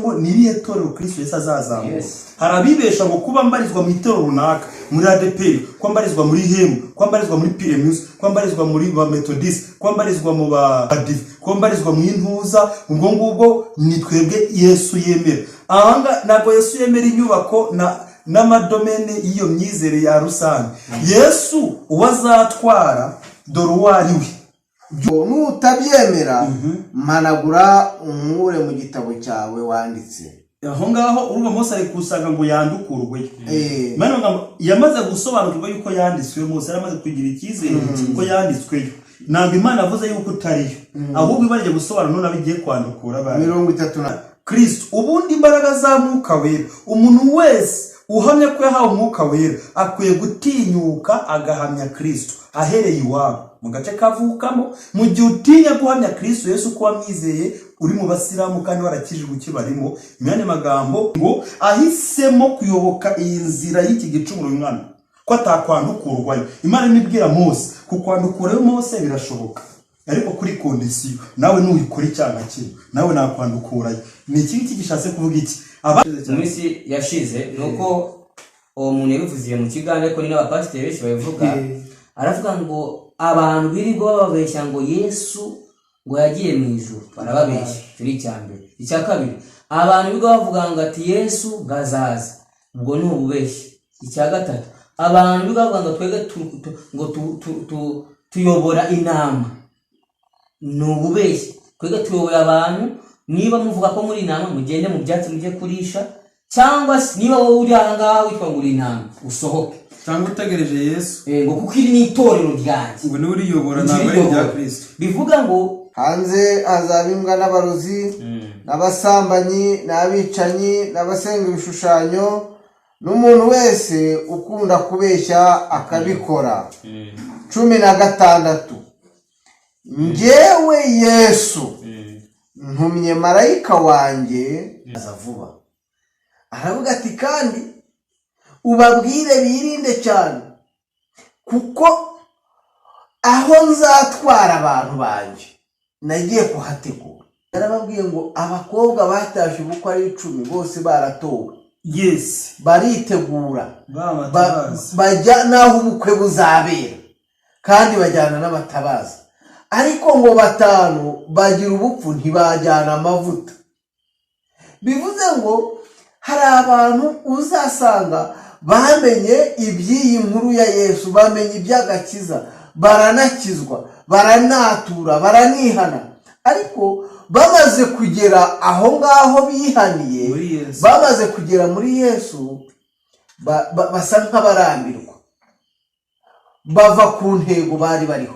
ngo ni irihe torero Kristo Yesu azazamura. Yes. Hari abibesha ngo kuba mbarizwa mu itorero runaka, muri ADEPR, kuba mbarizwa muri HEM, kuba mbarizwa muri PMUS, kuba mbarizwa muri ba Methodist, kuba mbarizwa mu ba Badive, kuba mbarizwa mu Intuza, ubwo ngubwo ni twebwe Yesu yemera. Ahanga ntabwo Yesu yemera inyubako na n'amadomene y'iyo myizere ya rusange. Yesu uwo azatwara, dore uwo ari we. Nutabyemera, mpanagura unkure mu gitabo cyawe wanditse. Aho ngaho urumva Mose ari kusanga ngo yandukurwe. Mani magambo, yamaze gusobanukirwa yuko yanditswe. Mose yaramaze kugira icyizere ko yanditsweyo. Ntabwo Imana avuze yuko utariyo, ahubwo iba igiye gusobanura noneho igiye kwandukura abana. 30 na Kristo ubundi, imbaraga za Mwuka Wera, umuntu wese uhamya ko yahawe Umwuka Wera akwiye gutinyuka agahamya Kristo ahereye iwabo mu gace kavukamo. Mu gihe utinya guhamya Kristo Yesu ko wamwizeye, uri mu basilamu kandi warakijijwe ukibarimo. Mu yandi magambo, ngo ahisemo kuyoboka iyi nzira y'iki gicumuro, uyu mwana ko atakwandukurwayo. Imana imibwira Mose kukwandukurayo. Mose, birashoboka, ariko kuri condition nawe nuyikora icyaha kimwe, nawe nakwandukurayo. Ni iki ngiki gishatse kuvuga iki? Aba Mu minsi yashize, ni uko uwo muntu yabivuziye mu kiganiro, ariko ni n'abapasiteri benshi babivuga. Aravuga ngo abantu birirwa bababeshya ngo Yesu ngo yagiye mu ijuru, barababeshya. Icyo ni icya mbere. Icya kabiri, abantu birirwa bavuga ngo ati Yesu ngo azaza, ubwo ni ububeshyi. Icya gatatu, abantu birirwa bavuga ngo twebwe ngo tuyobora inama, ni ububeshyi. Twebwe tuyoboye abantu. Niba muvuga ko muri intama, mugende mu byatsi mujye kurisha, cyangwa se niba wowe uri aha ngaha witwa ngo uri intama, usohoke. Cyangwa utegereje Yesu. Ngo kuko iri ni itorero ryanjye. Ngo niwe uriyobora, ntabwo ari irya Kristo. Bivuga ngo Hanze hazaba imbwa n'abarozi n'abasambanyi n'abicanyi n'abasenga ibishushanyo n'umuntu wese ukunda kubeshya akabikora. 16, njyewe Yesu ntumye marayika wanjye aza vuba. Aravuga ati: "Kandi ubabwire birinde cyane, kuko aho nzatwara abantu banjye nagiye kuhategura." Yarababwiye ngo abakobwa batashye ubukwe ari 10, bose baratowe, baritegura, Bamatabaza. bajya n'aho ubukwe buzabera, kandi bajyana n'abatabaza. Ariko ngo batanu bagira ubupfu, ntibajyana amavuta. Bivuze ngo hari abantu uzasanga bamenye iby'iyi nkuru ya Yesu, bamenye iby'agakiza, baranakizwa, baranatura, baranihana, ariko bamaze kugera aho ngaho bihaniye, Muri Yesu. bamaze kugera muri Yesu, basa nk'abarambirwa, bava ku ntego bari bariho,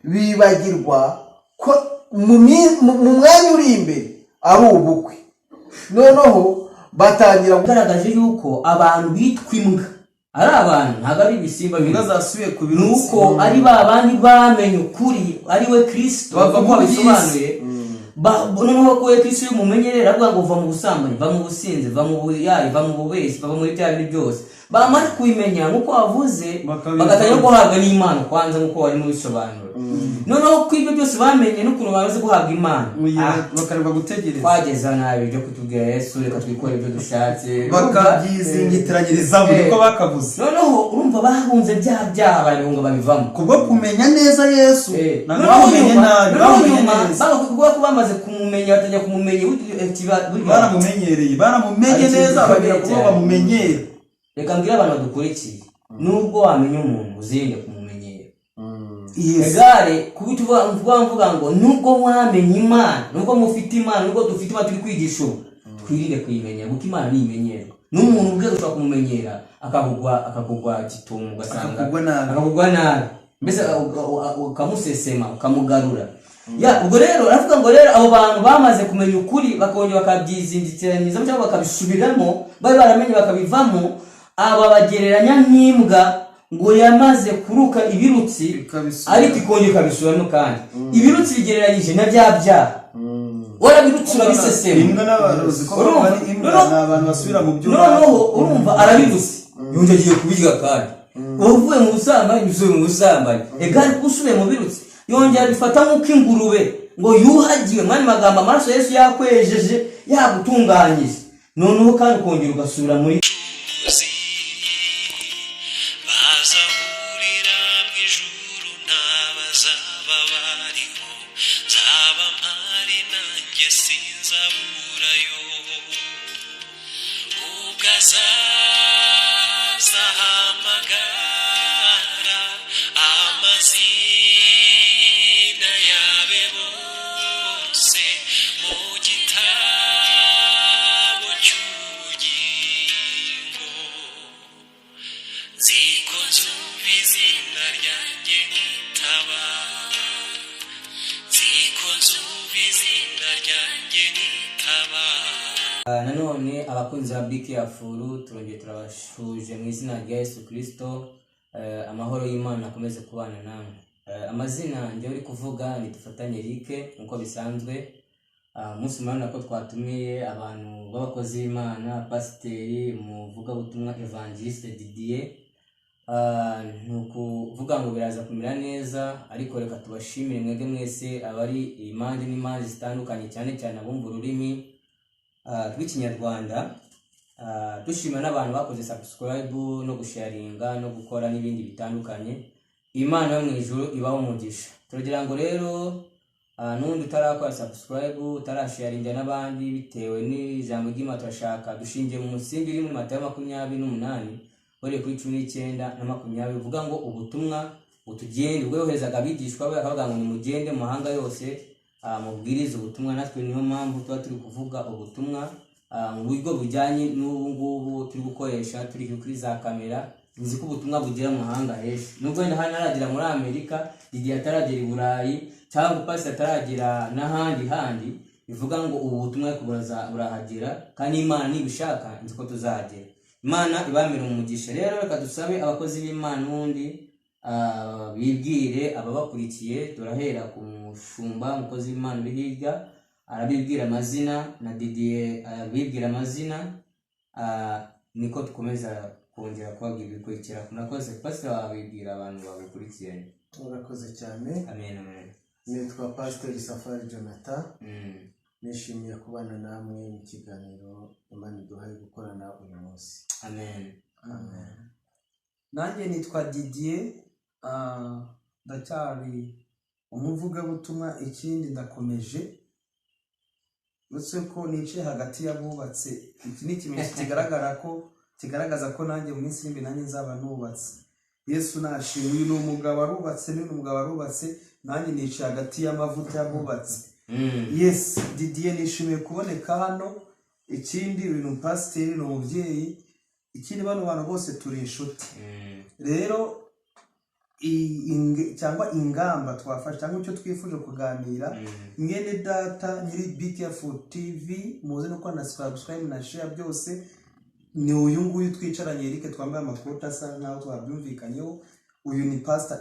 bibagirwa ko mu mwanya uri imbere ari ubukwe. Noneho batangira Ugaragaje yuko abantu bitwa imbwa ari abantu, ntabwo ari ibisimba Imbwa bindi. zasubiye ku Ni birutsi. uko ari ba bandi bamenye ukuri, ari we Kirisito, Bava kuko mu babisobanuye. Noneho ko we Kirisito iyo umumenyerera, avuga ngo va mu busambanyi, va mu businzi, va mu buyayi, va mu bubeshyi, va muri bya bindi byose, bamara kubimenya nk'uko wavuze, Bakabivamo. bagatangira guhabwa n'impano kwanza, nk'uko warimo ubisobanura. Noneho ko ibyo byose bamenye n'ukuntu bamaze guhabwa impano, Bakareba gutegereza. Twageza nabi ibyo kutubwira Yesu, reka twikore ibyo dushatse. Bakabyizingitiranyiriza, niko bakavuze. Noneho urumva bahunze bya byaha, barabihunga, babivamo. Kubwo kumenya neza Yesu. Ntabwo Noneho bamumenye nyuma, nabi, noneho bamumenye nyuma neza. Kuba ko bamaze kumumenya, batangira kumumenya, Baramumenyereye, baramumenye Hari ikintu neza, bagera gikomeye kubo cyane. bamumenyera. Reka mbwire abantu badukurikiye: nubwo wamenya umuntu, uzirinde kumumenyera. Egare kuba tuvuga ngo nubwo wamenye Imana, nubwo mufite Imana, nubwo dufite Imana turi kwigisha ubu, twirinde kuyimenya, kuko Imana ntimenyerwa. N'umuntu ubwe ushobora kumumenyera, akakugwa gitumo, ugasanga Akakugwa nabi. Akakugwa nabi, mbese ukamusesema, ukamugarura. Ya, ubwo rero aravuga ngo rero abo bantu bamaze kumenya ukuri, bakongera bakabyizingitiranyiriza cyangwa bakabisubiramo, bari baramenye bakabivamo, aba bagereranya nk'imbwa ngo yamaze kuruka ibirutsi, Ikabisubiramo. ariko ikongera ikabisubiramo. Kandi ibirutsi bigereranyije na bya byaha, warabirutse, urabisesema. Imbwa n'abarozi ko Urumva? bari imbwa, ni abantu basubira mu byo. Noneho urumva arabirutse, yongera agiye kubirya, kandi uvuye mu busambanyi usubiye mu busambanyi, egari ko usubiye mu birutsi. Yongera abifata nk'uko ingurube ngo yuhagiwe, mwanya magambo, amaraso ya Yesu yakwejeje, Yagutunganyije, noneho kandi ukongera ugasubira muri Bazahurira mu ijuru, ntabazaba bariho. Nzaba mpari nanjye, sinzaburayo. Ubwo azaza ahamagara amazina yabe bose mu gitabo cy'ubugingo, nziko nzumva izina ryanjye nkitaba, nziko nzumva izina ryanjye nkitaba. Nanone abakunzi ba Be Careful, turongeye turabashuje mu izina rya Yesu Kirisito. Amahoro y'Imana akomeze kubana namwe. Amazina njyewe uri kuvuga ni Dufatanye Eric nk'uko bisanzwe. Umunsi murabona ko twatumiye abantu b'abakozi b'Imana, pasiteri, umuvugabutumwa, évangéliste Didier. Ni ukuvuga ngo biraza kumera neza, ariko reka tubashimire mwebwe mwese abari impande n'impande zitandukanye, cyane cyane abumva ururimi rw'Ikinyarwanda. Dushima n'abantu bakoze subscribe no gusharinga no gukora n'ibindi bitandukanye. Imana yo mu ijuru ibaho umugisha. Turagira ngo rero n'undi utarakora subscribe, utarasharinga n'abandi, bitewe n'ijambo ry'Imana turashaka dushingiye mu musingi uri muri Matayo 28 uhereye kuri 19 na 20, uvuga ngo ubutumwa butugende. Ubwo yoherezaga abigishwa be akavuga ngo nimugende mu mahanga yose, mubwirize ubutumwa. Natwe niyo mpamvu tuba turi kuvuga ubutumwa mu buryo bujyanye n'ubu ngubu turi gukoresha, turi kuri za kamera. Nzi ko ubutumwa bugera mu mahanga henshi, nubwo wenda hano aragera muri Amerika, igihe ataragera i Burayi, cyangwa pasi ataragera n'ahandi handi. Bivuga ngo ubu butumwa ariko burahagera, kandi Imana nibishaka nzi ko tuzahagera. Imana ibamere umugisha. Rero reka dusabe abakozi b'Imana ubundi bibwire ababakurikiye. Turahera ku mushumba, umukozi w'Imana uri hirya, arabibwira amazina, na Didier arabibwira amazina. Niko dukomeza kongera kubabwira ibikurikira. Murakoze. Pastor, wabibwira abantu babikurikiye. Murakoze cyane. Amen, amen. Nitwa Pasiteri Safari Jonathan. Nishimiye kubana namwe mu kiganiro Imana iduhaye gukorana uyu munsi. Amen. Amen. Nanjye nitwa Didier, ndacyari umuvugabutumwa. Ikindi ndakomeje, uretse ko nicaye hagati y'abubatse. Iki ni ikimenyetso kigaragara ko kigaragaza ko nanjye mu minsi iri imbere nanjye nzaba nubatse. Yesu nashimwe. Uyu ni umugabo arubatse, n'uyu ni umugabo arubatse, nanjye nicaye hagati y'amavuta y'abubatse. Yes, Didier, nishimiye kuboneka hano. Ikindi uyu ni umupasiteri, ni umubyeyi. Ikindi bano bantu bose turi inshuti. Rero cyangwa ingamba twafashe cyangwa icyo twifuje kuganira, mwene data nyiri BTF TV, muze no gukora na subscribe na share byose, ni uyu nguyu twicaranye, Eric, twambaye amakoti asa nkaho twabyumvikanyeho. Uyu ni Pastor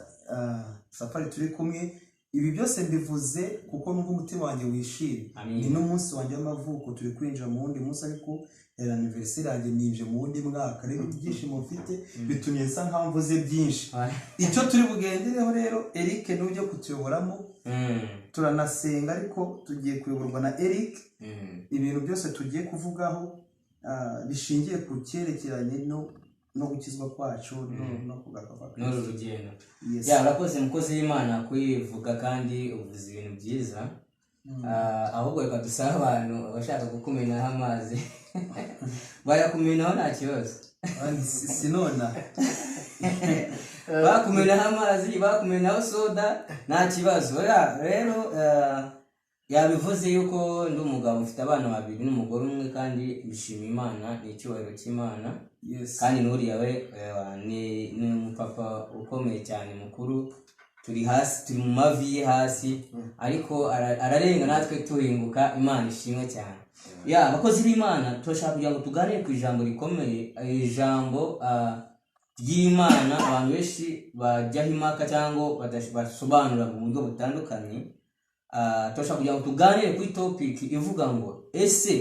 Safari turi kumwe. Ibi byose mbivuze kuko numva umutima wanjye wishimye. Amin. Ni n'umunsi wanjye w'amavuko, turi kwinjira mu wundi munsi, ariko yari anniversaire yanjye, ninje mu wundi mwaka. Rero ibyishimo mfite bitumye nsa nkaho mvuze byinshi. Icyo turi bugendereho rero, Eric niwe ujya kutuyoboramo. Turanasenga, ariko tugiye kuyoborwa na Eric. Ibintu byose tugiye kuvugaho bishingiye ku cyerekeranye no gukizwa kwacu no kugaruka kwa N'uru Kristo. rugendo. Yes. Ya, urakoze mukozi w'Imana kuyivuga, kandi uvuze ibintu byiza. Ahubwo reka dusabe abantu abashaka kukumenaho amazi bayakumenaho, nta kibazo. Kandi sinona. Bakumenaho amazi, bakumenaho soda, nta kibazo. Oya, rero yabivuze yuko ndi umugabo, mfite abana babiri n'umugore umwe, kandi bishima Imana, ni icyubahiro cy'Imana. Kandi n'uriya we ni umupapa ukomeye cyane, mukuru, turi hasi, turi mu mavi ye hasi, ariko ararenga natwe tuhinguka. Imana ishimwe cyane. Ya, abakozi b'Imana, turashaka kugira ngo tuganire ku ijambo rikomeye, ijambo ry'Imana abantu benshi bajyaho impaka cyangwa basobanura mu buryo butandukanye. Turashaka kugira ngo tuganire kuri topic ivuga ngo: ese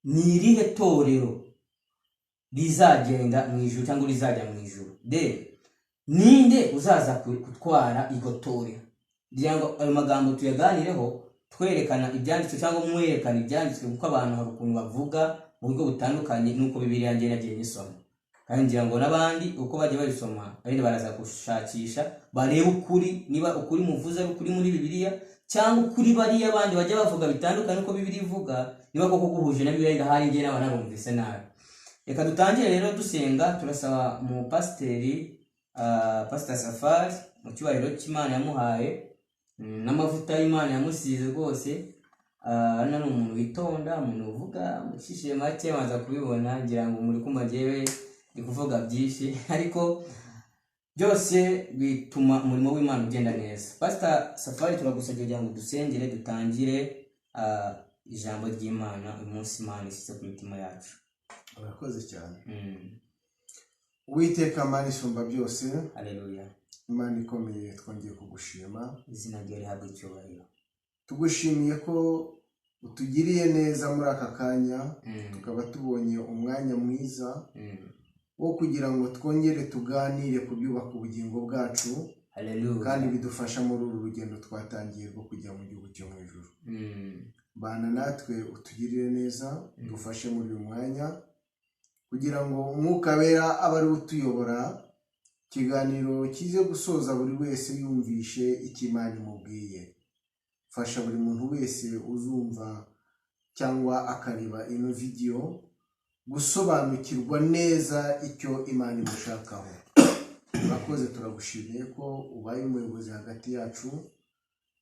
ni irihe torero rizagenda mu ijuru cyangwa rizajya mu ijuru? De ninde uzaza gutwara iryo torero? Kugira ngo ayo magambo tuyaganireho. Twerekana ibyanditswe cyangwa mwerekana ibyanditswe, kuko abantu hari ukuntu bavuga mu buryo butandukanye n'uko Bibiliya njye nagiye nyisoma, kandi ngira ngo n'abandi uko bagiye babisoma, abandi baraza gushakisha barebe ukuri, niba ukuri muvuze ari ukuri muri Bibiliya, cyangwa ukuri bariya abandi bajya bavuga bitandukanye n'uko Bibiliya ivuga, niba koko guhuje na Bibiliya. Ndahari njye naba narumvise nabi. Reka dutangire rero dusenga. Turasaba umupasiteri, Pastor Safari, mu cyubahiro cy'Imana yamuhaye, n'amavuta y'Imana yamusize rwose. Hano ni umuntu witonda, umuntu uvuga mucishije make, maza kubibona. Ngira ngo muri kumva njyewe ndi kuvuga byinshi, ariko byose bituma umurimo w'Imana ugenda neza. Pastor Safari, turagusabye kugira ngo dusengere, dutangire ijambo ry'Imana uyu munsi Imana ishyize ku mitima yacu. Urakoze cyane. Uwiteka Mana isumba byose, Haleluya. Imana ikomeye, twongeye kugushima. Izina rye rihabwa icyubahiro. Tugushimiye ko utugiriye neza muri aka kanya, tukaba tubonye umwanya mwiza wo kugira ngo twongere tuganire ku byubaka ubugingo bwacu Haleluya. kandi bidufasha muri uru rugendo twatangiye rwo kujya mu gihugu cyo mu ijuru. Bana natwe, utugirire neza, udufashe muri uyu mwanya kugira ngo Umwuka Wera abe ari we utuyobora, ikiganiro kize gusoza buri wese yumvishe icyo Imana imubwiye. Fasha buri muntu wese uzumva cyangwa akareba ino vidiyo gusobanukirwa neza icyo Imana imushakaho. Urakoze, turagushimiye ko ubaye umuyobozi hagati yacu.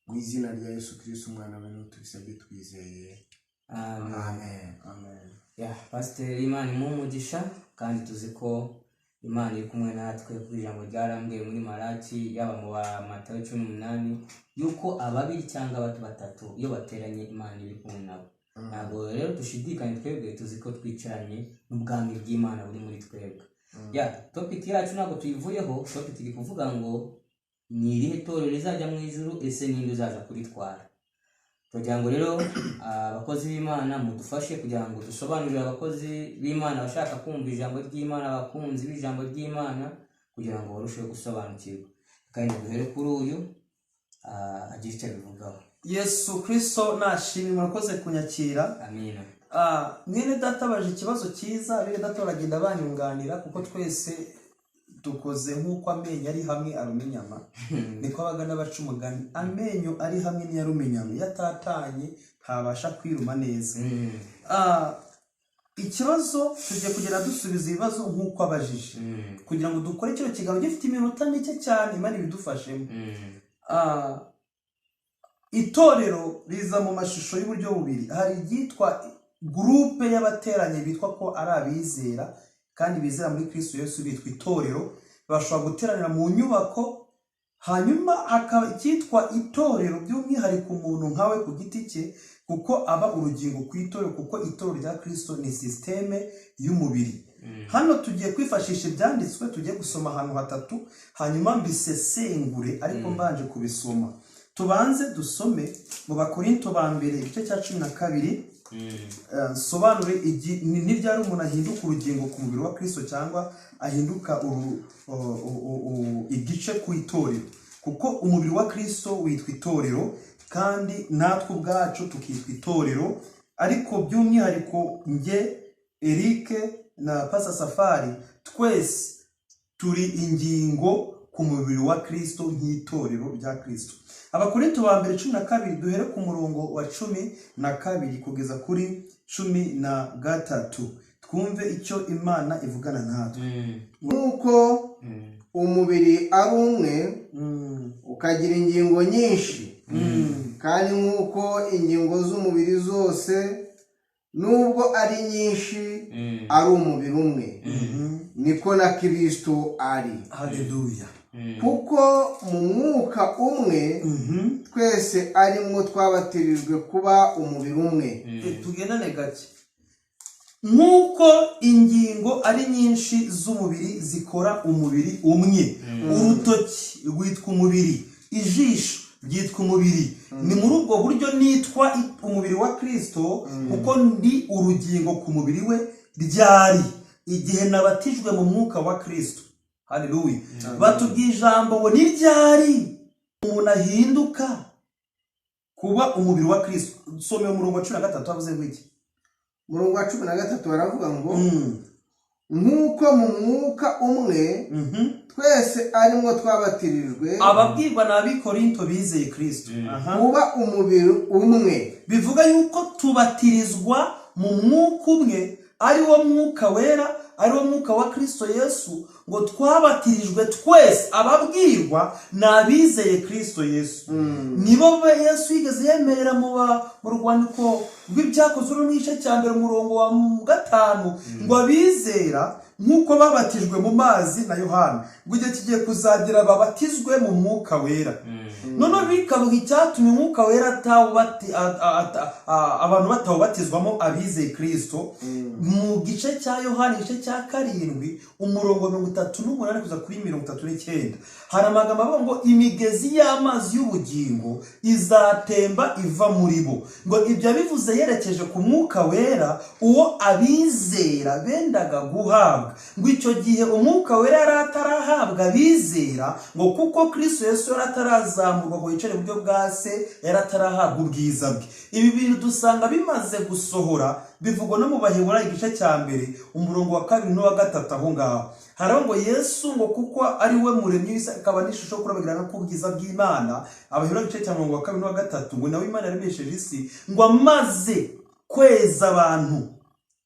Mu izina rya Yesu Kristo umwana we niwe tubisabye twizeye. Amen. Amen. Amen. Ya, pasiteri, Imana imuhe umugisha, kandi tuzi ko Imana iri kumwe natwe, kuko ijambo ryarambwiye muri Maraki, yaba mu ba Matayo 18, yuko ababiri cyangwa batatu iyo bateranye Imana iri kumwe nabo. Ntabwo rero dushidikanye, twebwe tuzi ko twicaranye n'ubwami bw'Imana buri muri twebwe. Ya, topic yacu ntabwo tuyivuyeho. Topic iri kuvuga ngo: ni irihe torero rizajya mu ijuru? Ese ninde uzaza kuritwara? Kugira ngo rero abakozi b'Imana mudufashe kugira ngo dusobanurire abakozi b'Imana bashaka kumva ijambo ry'Imana, abakunzi b'ijambo ry'Imana, kugira ngo barusheho gusobanukirwa. Kandi duhere kuri uyu, agire icyo abivugaho. Yesu Kristo nashimwe. Murakoze kunyakira. Amina. Mwene data abaje ikibazo cyiza, bene data baragenda banyunganira, kuko twese dukoze nk'uko amenyo ari hamwe aruma inyama, niko abagana baca umugani: amenyo ari hamwe niyo aruma inyama, iyo atatanye ntabasha kwiruma neza. Ikibazo tugiye kugenda dusubiza ibibazo nk'uko abajije, kugira ngo dukore kino kiganiro gifite iminota mike cyane, Imana ibidufashemo. Itorero riza mu mashusho y'uburyo bubiri. Hari iryitwa groupe y'abateranye bitwa ko ari abizera kandi bizera muri Kristo Yesu, bitwa itorero, bashobora guteranira mu nyubako. Hanyuma hakaba icyitwa itorero by'umwihariko umuntu nkawe ku giti cye, kuko aba urugingo ku itorero, kuko itorero rya Kristo ni système y'umubiri. Hano tugiye kwifashisha ibyanditswe, tugiye gusoma ahantu hatatu, hanyuma mbisesengure, ariko mbanje kubisoma. Tubanze dusome mu Bakorinto ba mbere, igice cya 12. Nsobanure ni ryari umuntu ahinduka urugingo ku mubiri wa Kristo, cyangwa ahinduka igice ku itorero, kuko umubiri wa Kristo witwa itorero, kandi natwe ubwacu tukitwa itorero, ariko by'umwihariko njye Eric na Pastor Safari, twese turi ingingo ku mubiri wa Kristo nk'itorero rya Kristo. Abakorinto ba mbere 12, duhere ku murongo wa 12 kugeza kuri 13, twumve icyo Imana ivugana natwe. Nk'uko umubiri ari umwe, ukagira ingingo nyinshi, kandi nk'uko ingingo z'umubiri zose, nubwo ari nyinshi, ari umubiri umwe, niko na Kirisito ari. Haleluya. Kuko mu mwuka umwe twese arimwo twabatirijwe kuba umubiri umwe. Tugendane gake. Nk'uko ingingo ari nyinshi z'umubiri zikora umubiri umwe, urutoki rwitwa umubiri, ijisho ryitwa umubiri, ni muri ubwo buryo nitwa umubiri wa Kristo, kuko ndi urugingo ku mubiri we. Ryari? Igihe nabatijwe mu mwuka wa Kristo. Haleluya. Batubwiye ijambo ngo ni ryari umuntu ahinduka Kuba umubiri wa Kristo. Somera umurongo wa 13, avuze ngo iki? Umurongo wa 13 baravuga ngo: "Nk'uko mu mwuka umwe twese arimwo twabatirijwe Ababwirwa ni Abikorinto bizeye Kristo. Aha. kuba umubiri umwe." Bivuga yuko tubatirizwa mu mwuka umwe, ari wo Mwuka Wera, ari wo mwuka wa Kristo Yesu. Ngo twabatirijwe twese, ababwirwa ni abizeye Kristo Yesu, nibo Yesu yigeze yemerera mu rwandiko rw'Ibyakozwe no mu gice cya mbere, umurongo wa 5, ngo abizera nk'uko babatijwe mu mazi na Yohana, ngo igihe kigiye kuzagera babatizwe mu Mwuka Wera. Noneho bikavuga icyatumye Umwuka Wera abantu batawubatizwamo abizeye Kristo, mu gice cya Yohana, igice cya 7, umurongo 38 kugeza kuri 39, hari amagambo avuga ngo imigezi y'amazi y'ubugingo izatemba iva muri bo. Ngo ibyo yabivuze yerekeje ku Mwuka Wera, uwo abizera bendaga guhabwa. Ngo icyo gihe Umwuka Wera yari atarahabwa abizera, ngo kuko Kristo Yesu yari atarazamurwa ngo yicare iburyo bwa Se, yari atarahabwa ubwiza bwe. Ibi bintu dusanga bimaze gusohora, bivugwa no mu Baheburayo, igice cya 1, umurongo wa 2 n'uwa 3. Aho ngaho haraho ngo Yesu, ngo kuko ari we muremyi w'isi, akaba n'ishusho yo kurabagirana k'ubwiza bw'Imana. Abaheburayo igice cya murongo wa 2 n'uwa 3, ngo nawe Imana yaremesheje isi, ngo amaze kweza abantu,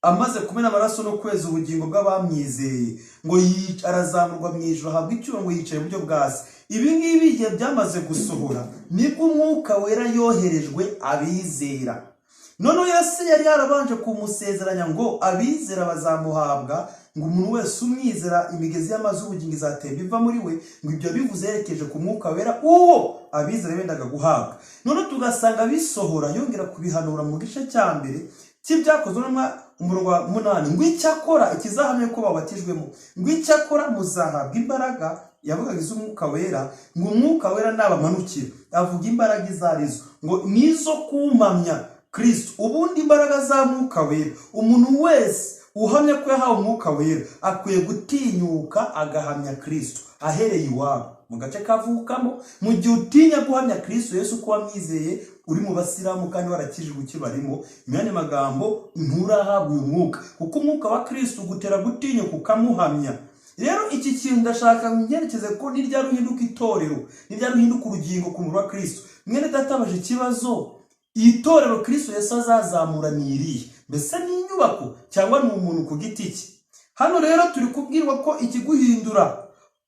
amaze kumena amaraso no kweza ubugingo bw'abamwizeye, ngo arazamurwa mu ijuru, ahabwa icyubahiro, ngo yicaye iburyo bwa Se. Ibi ngibi igihe byamaze gusohora, nibwo Umwuka Wera yoherejwe abizera. Noneho Yesu yari yarabanje kumusezeranya ngo abizera bazamuhabwa, ngo umuntu wese umwizera imigezi y'amazi y'ubugingo izatemba iva muri we. Ngo ibyo bivuze yerekeje ku Mwuka Wera, uwo abizera bendaga guhabwa. Noneho tugasanga bisohora, yongera kubihanura mu gice cya 1 cy'Ibyakozwe n'Intumwa, umurongo wa 8, ngo icyakora ikizahamya ko babatijwemo, ngo icyakora muzahabwa imbaraga, yavugaga iz'Umwuka Wera, ngo Umwuka Wera nabamanukira, avuga imbaraga izo arizo, ngo nizo kumpamya Kristo. Ubundi imbaraga za Mwuka Wera, umuntu wese uhamya ko yahawe Umwuka Wera akwiye gutinyuka agahamya Kristo ahereye iwabo mu gace kavukamo. Mu gihe utinya guhamya Kristo Yesu ko wamwizeye, uri mu basilamu kandi warakijijwe ukibarimo, mu yandi magambo nturahabwa uyu mwuka, kuko umwuka wa Kristo ugutera gutinyuka ukamuhamya. Rero iki kintu ndashaka ngerekeze ko ni ryari uhinduka itorero, ni ryari uhinduka urugingo ku mubiri wa Kristo? Mwene data abaje ikibazo: itorero Kristo Yesu azazamura ni irihe? Mbese ni inyubako cyangwa ni umuntu ku giti cye? Hano rero turi kubwirwa ko ikiguhindura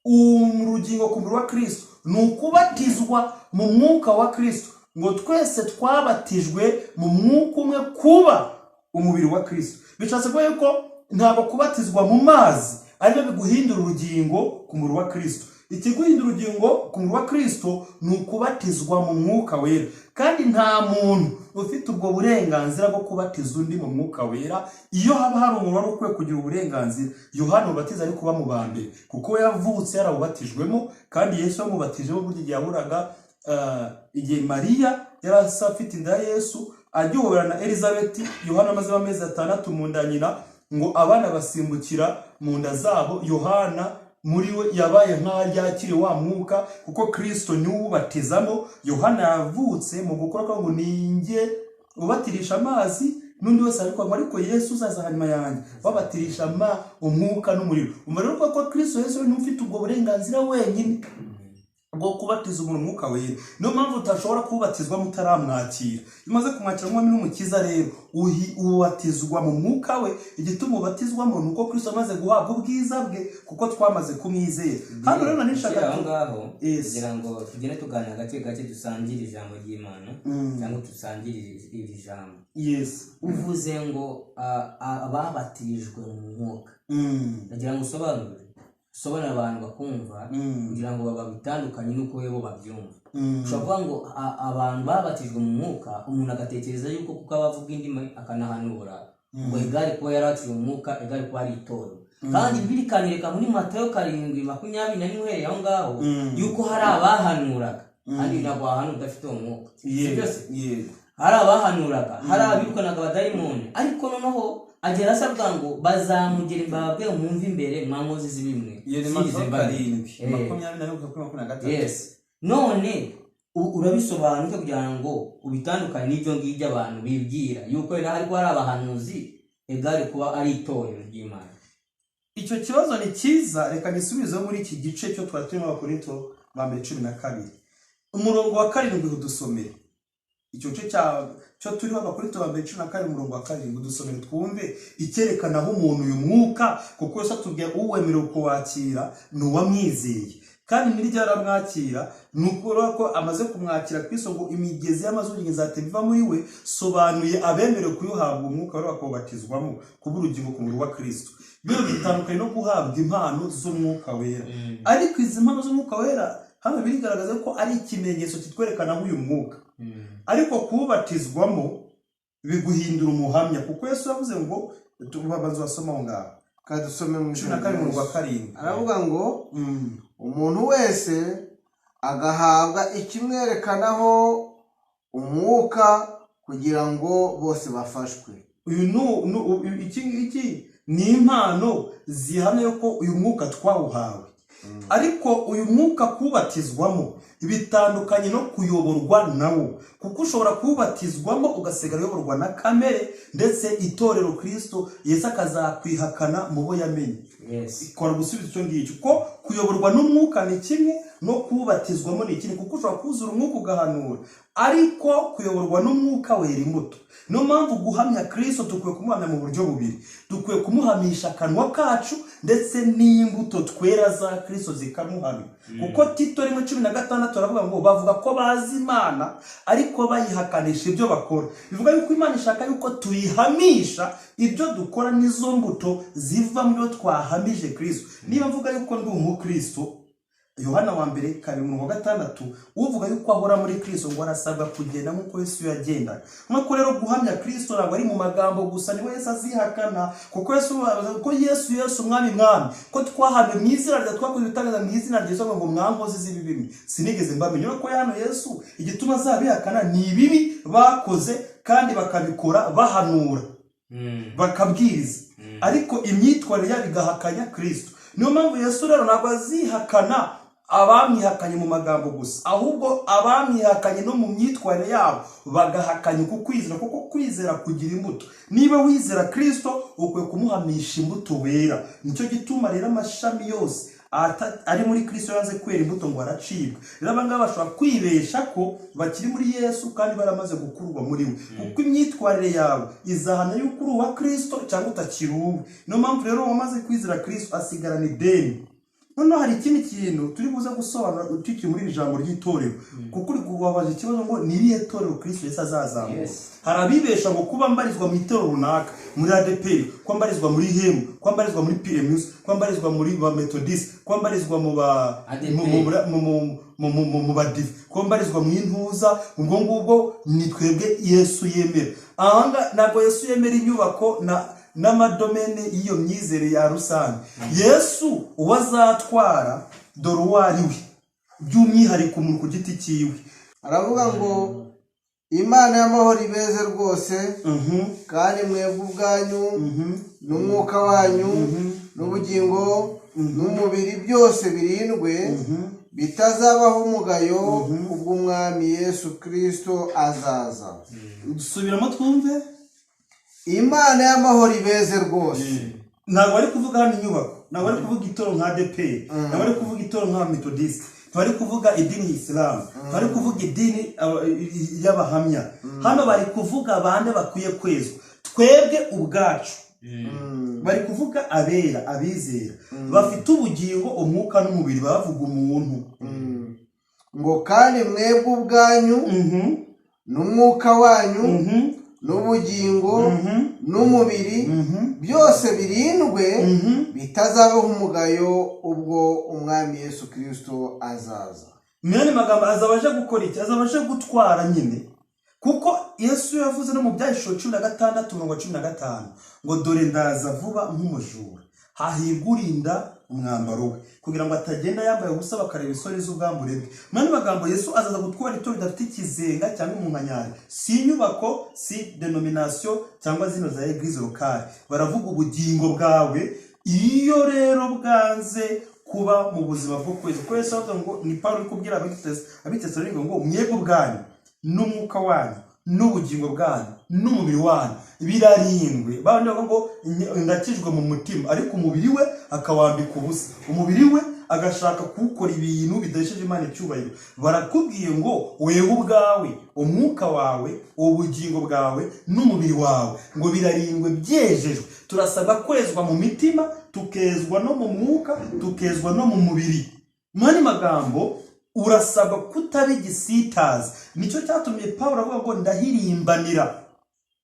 urugingo ku mubiri wa Kristo ni ukubatizwa mu mwuka wa Kristo. Ngo twese twabatijwe mu mwuka umwe kuba umubiri wa Kristo. Bishatse kuvuga yuko ntabwo kubatizwa mu mazi aribyo biguhindura urugingo ku mubiri wa Kristo. Ikiguhindura urugingo ku mubiri wa Kristo ni ukubatizwa mu Mwuka Wera, kandi nta muntu ufite ubwo burenganzira bwo kubatiza undi mu Mwuka Wera. Iyo haba hari umuntu wari ukwiye kugira uburenganzira, Yohana Umubatiza ari kuba mu ba mbere, kuko we yavutse yarawubatijwemo, kandi Yesu yamubatijemo burya igihe yahuraga, igihe Mariya yari asa afite inda ya Yesu, agihobera na Elizabeti, Yohana amazemo amezi 6 mu nda nyina, ngo abana basimbukira mu nda zabo. Yohana muri we yabaye nk'aho yakiriye wa mwuka, kuko Kristo niwe uwubatizamo. Yohana yavutse mu gukora kwa ngo ninjye ubatirisha amazi n'undi wese ariko, ngo ariko Yesu uzaza hanyuma yanjye babatirisha umwuka n'umuriro. Umva rero ko Kristo Yesu niwe ufite ubwo burenganzira wenyine bwo kubatiza umuntu Umwuka Wera. Niyo mpamvu utashobora kubatizwa mutaramwakira. Iyo umaze kumwakira nk'Umwami n'Umukiza rero, ubatizwa mu mwuka we. Igituma ubatizwamo ni uko Kristo amaze guhabwa ubwiza bwe, kuko twamaze kumwizera. Hano rero nari nshaka Ukiri aho ngaho, Yes. kugira ngo tugende tuganira gake gake, dusangire ijambo ry'Imana cyangwa dusangire iri jambo. Uvuze ngo ababatirijwe mu mwuka, ndagira ngo usobanurire abantu bakumva, kugira ngo babitandukanye n'uko bo babyumva. Ushobora kuvuga ngo abantu babatijwe mu mwuka, umuntu agatekereza yuko kuko aba avuga indimi akanahanura, ngo igare kuba yarabatijwe mu mwuka, igare kuba ari itorero. Kandi Bibiliya ikanyereka muri Matayo 7:21 uhereye aho ngaho, yuko hari abahanuraga, kandi ntabwo wahanura udafite uwo mwuka. Si byose? Yego. Hari abahanuraga, hari abirukanaga abadayimoni, ariko noneho agera asabwa ngo bazamugera imbabwe mwumve imbere mwa nkozi z'ibimwe Iyo ni sinigeze Matayo mbamenya. 7:21 kuri 23. Yes, none Urabisobanura kugira ngo ubitandukanye n'ibyo ngibyo abantu bibwira yuko wenda ariko hari abahanuzi egare kuba ari itorero ry'Imana. Icyo kibazo ni cyiza, reka gisubizeho muri iki gice cyo twari turimo, Abakorinto ba mbere 12 umurongo wa 7, udusomere icyo gice cyo turiho. Abakorinto ba mbere 12 umurongo wa 7, udusomere twumve icyerekana aho umuntu uyu mwuka, kuko Yesu atubwira uwemerewe kuwakira ni uwamwizeye, kandi niryo aramwakira, ni ukuvuga ko amaze kumwakira Kristo, ngo imigezi y'amazi izatemba iva muri we. Sobanuye abemerewe kuyuhabwa umwuka wera bakawubatizwamo kuba urugingo ku mubiri wa Kristo. Bino bitandukanye no guhabwa impano z'umwuka wera, ariko izi mpano z'umwuka wera hano birigaragaza ko ari ikimenyetso kitwerekana nk'uyu mwuka, ariko kuwubatizwamo biguhindura umuhamya, kuko Yesu yavuze ngo babanza basoma aho ngaho. Kadusome mu 12 umurongo wa 7. Aravuga ngo umuntu wese agahabwa ikimwerekanaho umwuka kugira ngo bose bafashwe. Uyu iki ngiki ni impano zihamya ko uyu mwuka twawuhawe, ariko uyu mwuka kuwubatizwamo bitandukanye no kuyoborwa nawo, kuko ushobora kuwubatizwamo ugasigara uyoborwa na kamere, ndetse itorero Kristo Yesu akazakwihakana mu bo yamenye. Ikora gusubiza icyo ngicyo ko kuyoborwa n'umwuka ni kimwe no kuwubatizwamo ni ikindi, kuko ushobora kuzura umwuka ugahanura, ariko kuyoborwa n'umwuka wera imbuto. Niyo mpamvu guhamya Kristo dukwiye kumuhamya mu buryo bubiri: dukwiye kumuhamisha akanwa kacu, ndetse n'imbuto twera za Kristo zikamuhamya, kuko Tito 1:16 aravuga ngo bavuga ko bazi Imana ariko bayihakanisha ibyo bakora. Bivuga yuko Imana ishaka yuko tuyihamisha ibyo dukora, n'izo mbuto ziva mu byo twahamije Kristo. Niba mvuga yuko ndi umukristo, Yohana wa mbere 2 umurongo wa 6, uvuga yuko ahora muri Kristo ngo arasabwa kugenda nk'uko Yesu yagendaga. Nk'uko rero guhamya Kristo ntabwo ari mu magambo gusa, niwe Yesu azihakana, kuko Yesu, ko Yesu, Yesu, Mwami, Mwami, ko twahamye mu izina rya, twakoze ibitangaza mu izina rya Yesu, ngo mwankozi z'ibibi, sinigeze mbamenya. Urabona ko hano Yesu igituma azabihakana ni ibibi bakoze, kandi bakabikora bahanura, bakabwiriza, ariko imyitwarire yabo igahakanya Kristo. Niyo mpamvu Yesu rero ntabwo azihakana abamwihakanye mu magambo gusa, ahubwo abamwihakanye no mu myitwarire yabo bagahakanya uku kwizera, kuko kwizera kugira imbuto. Niba wizera Kristo, ukwiye kumuhamisha imbuto wera. Nicyo gituma rero amashami yose ari muri Kristo yanze kwera imbuto ngo aracibwa. Rero aba ngaba bashobora kwibesha ko bakiri muri Yesu kandi baramaze gukurwa muri we, kuko imyitwarire yawe izahamya yuko uri uwa Kristo cyangwa utakiri uwe. Niyo mpamvu rero uwamaze kwizera Kristo asigarana ideni. Noneho hari ikindi kintu turi buze gusobanura tukiri muri iri jambo ry'itorero, kuko uri kubabaza ikibazo ngo ni irihe torero Kristo Yesu azazamura. Hari abibesha ngo kuba mbarizwa mu itorero runaka, muri ADEPR, kuba mbarizwa muri HEM, kuba mbarizwa muri PMUS, kuba mbarizwa muri ba Methodist, kuba mbarizwa mu ba ADEPR. mu badive, kuba mbarizwa mu intuza, ubwo ngubwo ni twebwe Yesu yemera. Ahanga ntabwo Yesu yemera inyubako na n'amadomene y'iyo myizere ya rusange. Yesu uwo azatwara, dore uwo ari we by'umwihariko, umuntu ku giti cyiwe. Aravuga ngo Imana y'amahoro ibeze rwose, kandi mwebwe ubwanyu n'umwuka wanyu n'ubugingo n'umubiri byose birindwe, bitazabaho umugayo ubwo Umwami Yesu Kirisito azaza. Subiramo twumve. Imana y'amahoro ibeze rwose. Ntabwo bari kuvuga hano inyubako, ntabwo bari kuvuga itorero nka ADEPR, ntabwo bari kuvuga itorero nka Methodist, ntibari kuvuga idini ya Isilamu, ntibari kuvuga idini y'abahamya. Hano bari kuvuga bande bakwiye kwezwa? Twebwe ubwacu. Bari kuvuga abera, abizera bafite ubugingo, umwuka n'umubiri, bavuga umuntu. Ngo kandi mwebwe ubwanyu n'umwuka wanyu n'ubugingo n'umubiri byose birindwe, bitazabaho umugayo ubwo Umwami Yesu Kirisito azaza. Mu yandi magambo, azaba aje gukora iki? Azaba aje gutwara nyine, kuko Yesu yavuze no mu Byahishuwe 16 umurongo wa 15 ngo dore ndaza vuba nk'umujura, hahirwa urinda umwambaro we kugira ngo atagenda yambaye ubusa bakareba isoni z'ubwambure bwe. Mu yandi magambo, Yesu azaza gutwara itorero ridafite ikizenga cyangwa umunkanyari. Si inyubako, si denomination cyangwa zino za église locale, baravuga ubugingo bwawe. Iyo rero bwanze Kuba mu buzima bwo kwezi, kuko Yesu aravuga ngo, ni Pawulo uri kubwira Abitesalonike ngo: "Mwebwe ubwanyu n'umwuka wanyu n'ubugingo bwanyu n'umubiri wanyu birarindwe." Bandi bavuga ngo: "Ndakijwe mu mutima," ariko umubiri we akawambika ubusa, umubiri we agashaka kuwukora ibintu bidahesheje Imana icyubahiro. Barakubwiye ngo wewe ubwawe, umwuka wawe, ubugingo bwawe n'umubiri wawe ngo birarindwe byejejwe. Turasabwa kwezwa mu mitima, tukezwa no mu mwuka, tukezwa no mu mubiri. Mu yandi magambo, urasabwa kutaba igisitaza. Nicyo cyatumye Paul avuga ngo: "Ndahirimbanira,"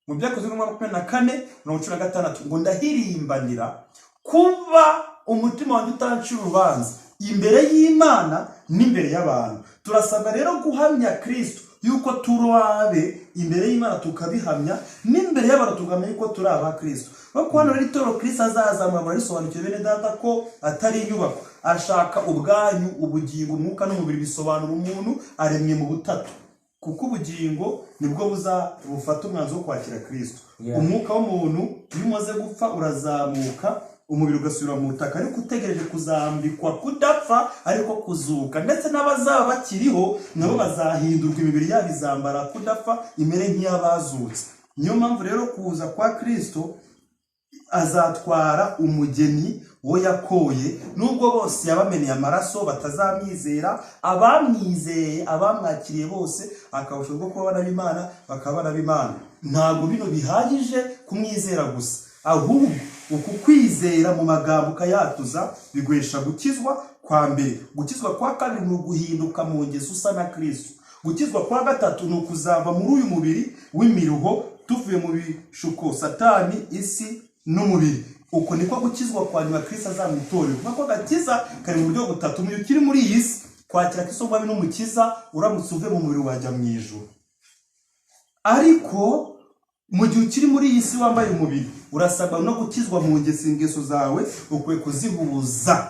mu Byakozwe n'umwaka 24:16, ngo: "Ndahirimbanira kuba umutima wanjye utancira urubanza imbere y'Imana n'imbere y'abantu." Turasabwa rero guhamya Kristo yuko turi abe imbere y'Imana, tukabihamya n'imbere y'abantu, tugahamya yuko turi aba Kristo. Kuko hano rero itorero Kristo azazamura, murarisobanukiwe bene data ko atari inyubako. Ashaka ubwanyu, ubugingo, umwuka n'umubiri. Bisobanura umuntu aremwe mu butatu, kuko ubugingo nibwo buza bufata umwanzuro wo kwakira Kristo. Umwuka w'umuntu iyo umaze gupfa urazamuka, umubiri ugasubira mu butaka, ariko utegereje kuzambikwa kudapfa, ariko kuzuka. Ndetse n'abazaba bakiriho nabo bazahindurwa, imibiri yabo izambara kudapfa, imere nk'iy'abazutse. Niyo mpamvu rero kuza kwa Kristo, azatwara umugeni wo yakoye. Nubwo bose yabameneye amaraso batazamwizera, abamwizeye, abamwakiriye bose akabasha bwo kuba abana b'Imana, bakaba abana b'Imana. Ntabwo bino bihagije kumwizera gusa, ahubwo uku kwizera mu magambo ukayatuza biguhesha gukizwa kwa mbere. Gukizwa kwa kabiri ni uguhinduka mu ngeso usa na Kristo. Gukizwa kwa gatatu ni ukuzava muri uyu mubiri w'imiruho, tuvuye mu bishuko, Satani, isi n'umubiri. Uko niko gukizwa kwa nyuma Kristo azamutorera. Kuko agakiza kari mu buryo butatu. Mu gihe ukiri muri iyi si, kwakira Kristo nk'Umwami n'Umukiza, uramutse uvuye mu mubiri wajya mu ijuru. Ariko mu gihe ukiri muri iyi si wambaye umubiri, urasabwa no gukizwa mu ngeso. Ingeso zawe ukwiye kuzihuza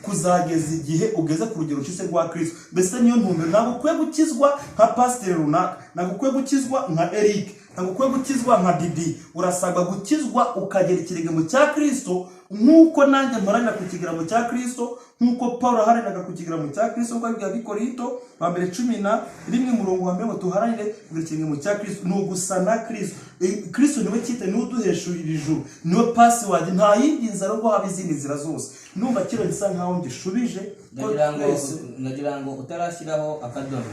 kuzageza igihe ugeze ku rugero rucitse rwa Kristo. Mbese niyo ntumbero. Ntabwo ukwiye gukizwa nka pasiteri runaka, ntabwo ukwiye gukizwa nka Eric, ntabwo ukwiye gukizwa nka Didi. Urasabwa gukizwa ukagera ikirenge mu cya Kristo, nk'uko nanjye mparanira ku kigereranyo cya Kristo, nk'uko Paul aharaniraga ku kigereranyo cya Kristo, nk'uko abibwira Abikorinto ba mbere 11 umurongo wa mbere ngo tuharanire kugira ikirenge mu cya Kristo. Ni ugusa na Kristo. Kristo niwe cyite, niwe uduheshurira ijuru, niwe password. Nta yindi nzira ngo haba izindi nzira zose. Numva kino gisa nkaho ngishubije ko Ndagira ngo twese ndagira ngo utarashyiraho akadomo,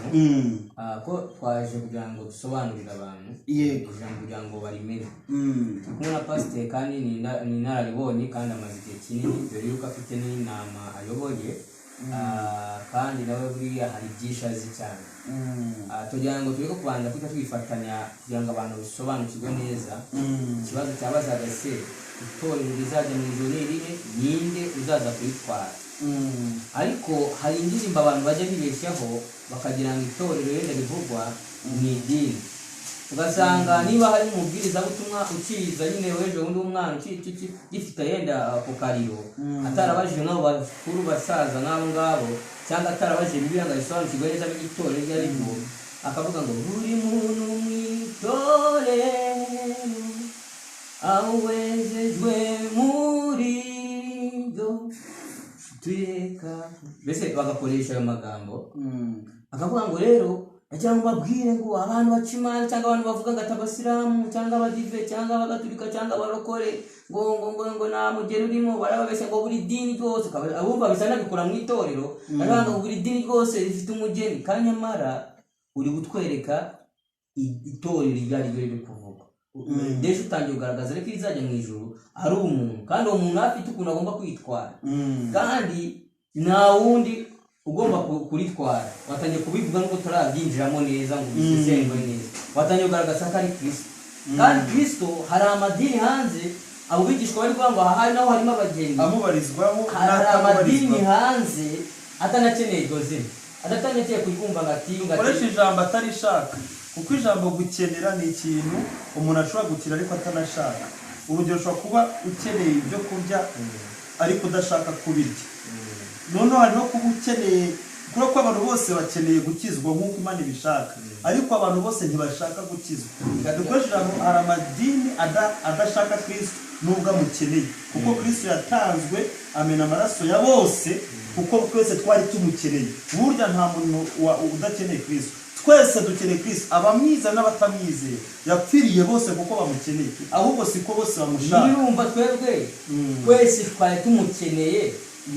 ko twaje kugira ngo dusobanurire abantu ijambo kugira ngo barimenye. Turi kumwe na pasiteri kandi ni inararibonye kandi amaze igihe kinini, dore yuko afite n'inama ayoboye. Kandi nawe buriya hari byinshi azi cyane. Tugira ngo tureke kubanza kwita twifatanya kugira ngo abantu basobanukirwe neza ikibazo cyabazaga: se itorero rizajya mu ijuru ni irihe? Ninde uzaza kuritwara? Ariko hari indirimbo abantu bajya bibeshyaho, bakagira ngo itorero yenda rivugwa ni idini. Ugasanga niba hari umubwirizabutumwa ukiza nyine w'ejo bundi w'umwana gifite yenda ako kariro, atarabajije nk'abo bakuru basaza nk'abo ngabo, cyangwa atarabajije Bibiliya ngo ayisobanukirwe neza amenye itorero iryo ari ryo, akavuga ngo buri muntu mu itorero awejejwe muri ryo tureka. Mbese bagakoresha ayo magambo, akavuga ngo rero ndagira ngo babwire ngo abantu baca imanza, cyangwa abantu bavuga ngo ati abasilamu cyangwa abadive cyangwa abagatulika cyangwa abarokore ngo nta mugeri urimo, barababeshya, ngo buri dini ryose abumva bisa nabikora mu itorero, baravuga ngo buri dini ryose rifite umugeni, kandi nyamara uri kutwereka itorero iryo ari ryo riri kuvugwa. Ndetse utangiye kugaragaza ariko irizajya mu ijuru ari umuntu, kandi uwo muntu afite ukuntu agomba kwitwara, kandi nta wundi ugomba kuritwara. Watangiye kubivuga nubwo turabyinjiramo neza ngo ubisesengure neza, watangiye kugaragaza ko ari Kristo. Kandi Kristo, hari amadini hanze, abo bigishwa bari kuvuga ngo aha hari naho harimo abageni amubarizwaho hari amadini n'atamubarizwaho. Hanze atanakeneye iryo zina, adatanakeneye kuryumva ngo ati ngo ati Ukoresha ijambo atarishaka, kuko ijambo gukenera ni ikintu umuntu ashobora gukira ariko atanashaka. Urugero, ushobora kuba ukeneye ibyo kurya ariko udashaka kubirya. Noneho hari no kuba ukeneye, kubera ko abantu bose bakeneye gukizwa nk'uko Imana ibishaka, ariko abantu bose ntibashaka gukizwa. Dukoresha ijambo hari amadini adashaka Kristo. nubwo amukeneye, kuko Kristo yatanzwe amena amaraso ya bose, kuko twese twari tumukeneye. Burya nta muntu udakeneye Kristo, twese dukeneye Kristo, abamwizera n'abatamwizera. Yapfiriye bose kuko bamukeneye, ahubwo siko bose bamushaka. Nirumva twebwe twese twari tumukeneye,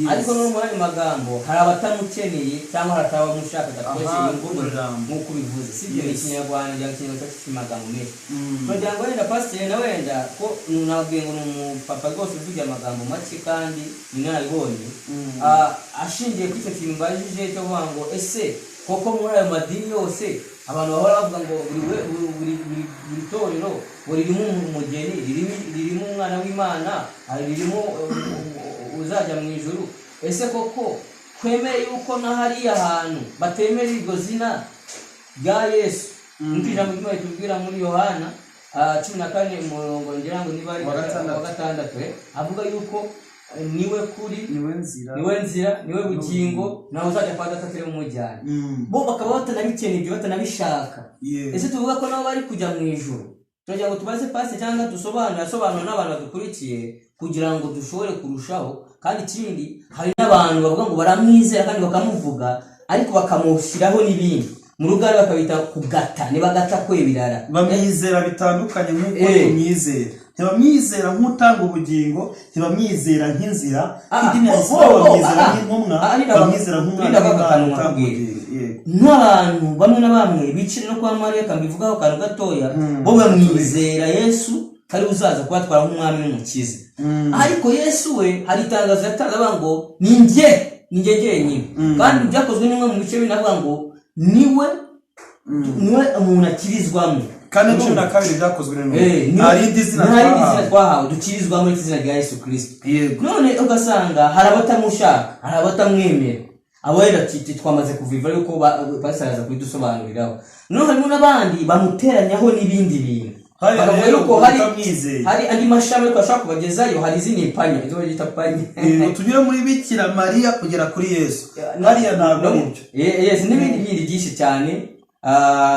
ariko no muri ayo magambo hari abatamukeneye cyangwa hari atabamushaka. Twese Aha, ni ngombwa ijambo. nk'uko ubivuze, sibyo? Ni Ikinyarwanda, ngira ngo Ikinyarwanda cyacu gifite amagambo menshi. Turagira ngo wenda pasiteri na wenda ko nababwiye ngo ni umupapa rwose uvugira amagambo make kandi ni inararibonye. Ashingiye kuri icyo kintu mbajije cyo kuvuga ngo ese koko muri ayo madini yose abantu bahora bavuga ngo buri we- buri buri buri buri torero ngo ririmo umugeni, ririmo umwana w'Imana, ririmo uzajya mu ijuru, ese koko twemere yuko na hariya hantu batemera iryo zina rya Yesu, nk'uko ijambo ry'Imana ritubwira muri Yohana 14 umurongo ngira ngo niba ari Wa gatandatu. wa gatandatu, avuga yuko niwe kuri, niwe nzira, niwe nzira, niwe bugingo, nawe uzajya kwa Data atari umujyana. Bo bakaba batanabikeneye ibyo, batanabishaka. Ese tuvuga ko nabo bari kujya mu ijuru? Turagira ngo tubaze pasi cyangwa dusobanure, asobanura n'abantu badukurikiye kugira ngo dushobore kurushaho. Kandi ikindi, hari n'abantu bavuga ngo baramwizera kandi bakamuvuga, ariko bakamushyiraho n'ibindi mu rugari bakabita kugata, nibagata kwebirara. Bamwizera bitandukanye nk'uko tumwizera. Ntibamwizera nk'utanga ubugingo, ntibamwizera nk'inzira. Idini ya Isilamu bamwizera nk'intumwa, bamwizera nk'umwana Nina w'Imana akantu utanga nkakubwira. ubugingo. Yego. Nk'abantu bamwe na bamwe bicira no kwa Mariya, kambivugaho akantu gatoya, bo bamwizera Yesu kari uzaza kubatwara nk'umwami n'umukiza, ariko Yesu we hari itangazo yatanze avuga ngo ni njye, ni njye jyenyine. Kandi byakozwe n'imwe mu bice bine, avuga ngo niwe, niwe umuntu akirizwamo. 4:12 byakozwe n'intumwa. Nta rindi zina nta rindi zina twahawe. Twahawe dukirizwamo izina rya Yesu Kirisito. Yego. None ugasanga hari abatamushaka, hari abatamwemera, abo rero titi twamaze kuviva yuko pastor araza kubidusobanuriraho. None harimo n'abandi bamuteranyaho n'ibindi bintu, Hari bakavuga rero yuko hari utamwizeye. hari andi mashami ariko ashobora kubagezayo, hari izindi panya, izo bita panya. Tunyure muri Bikira Mariya kugera kuri Yesu, hariya ntabwo ari byo. Yes, n'ibindi bindi byinshi cyane.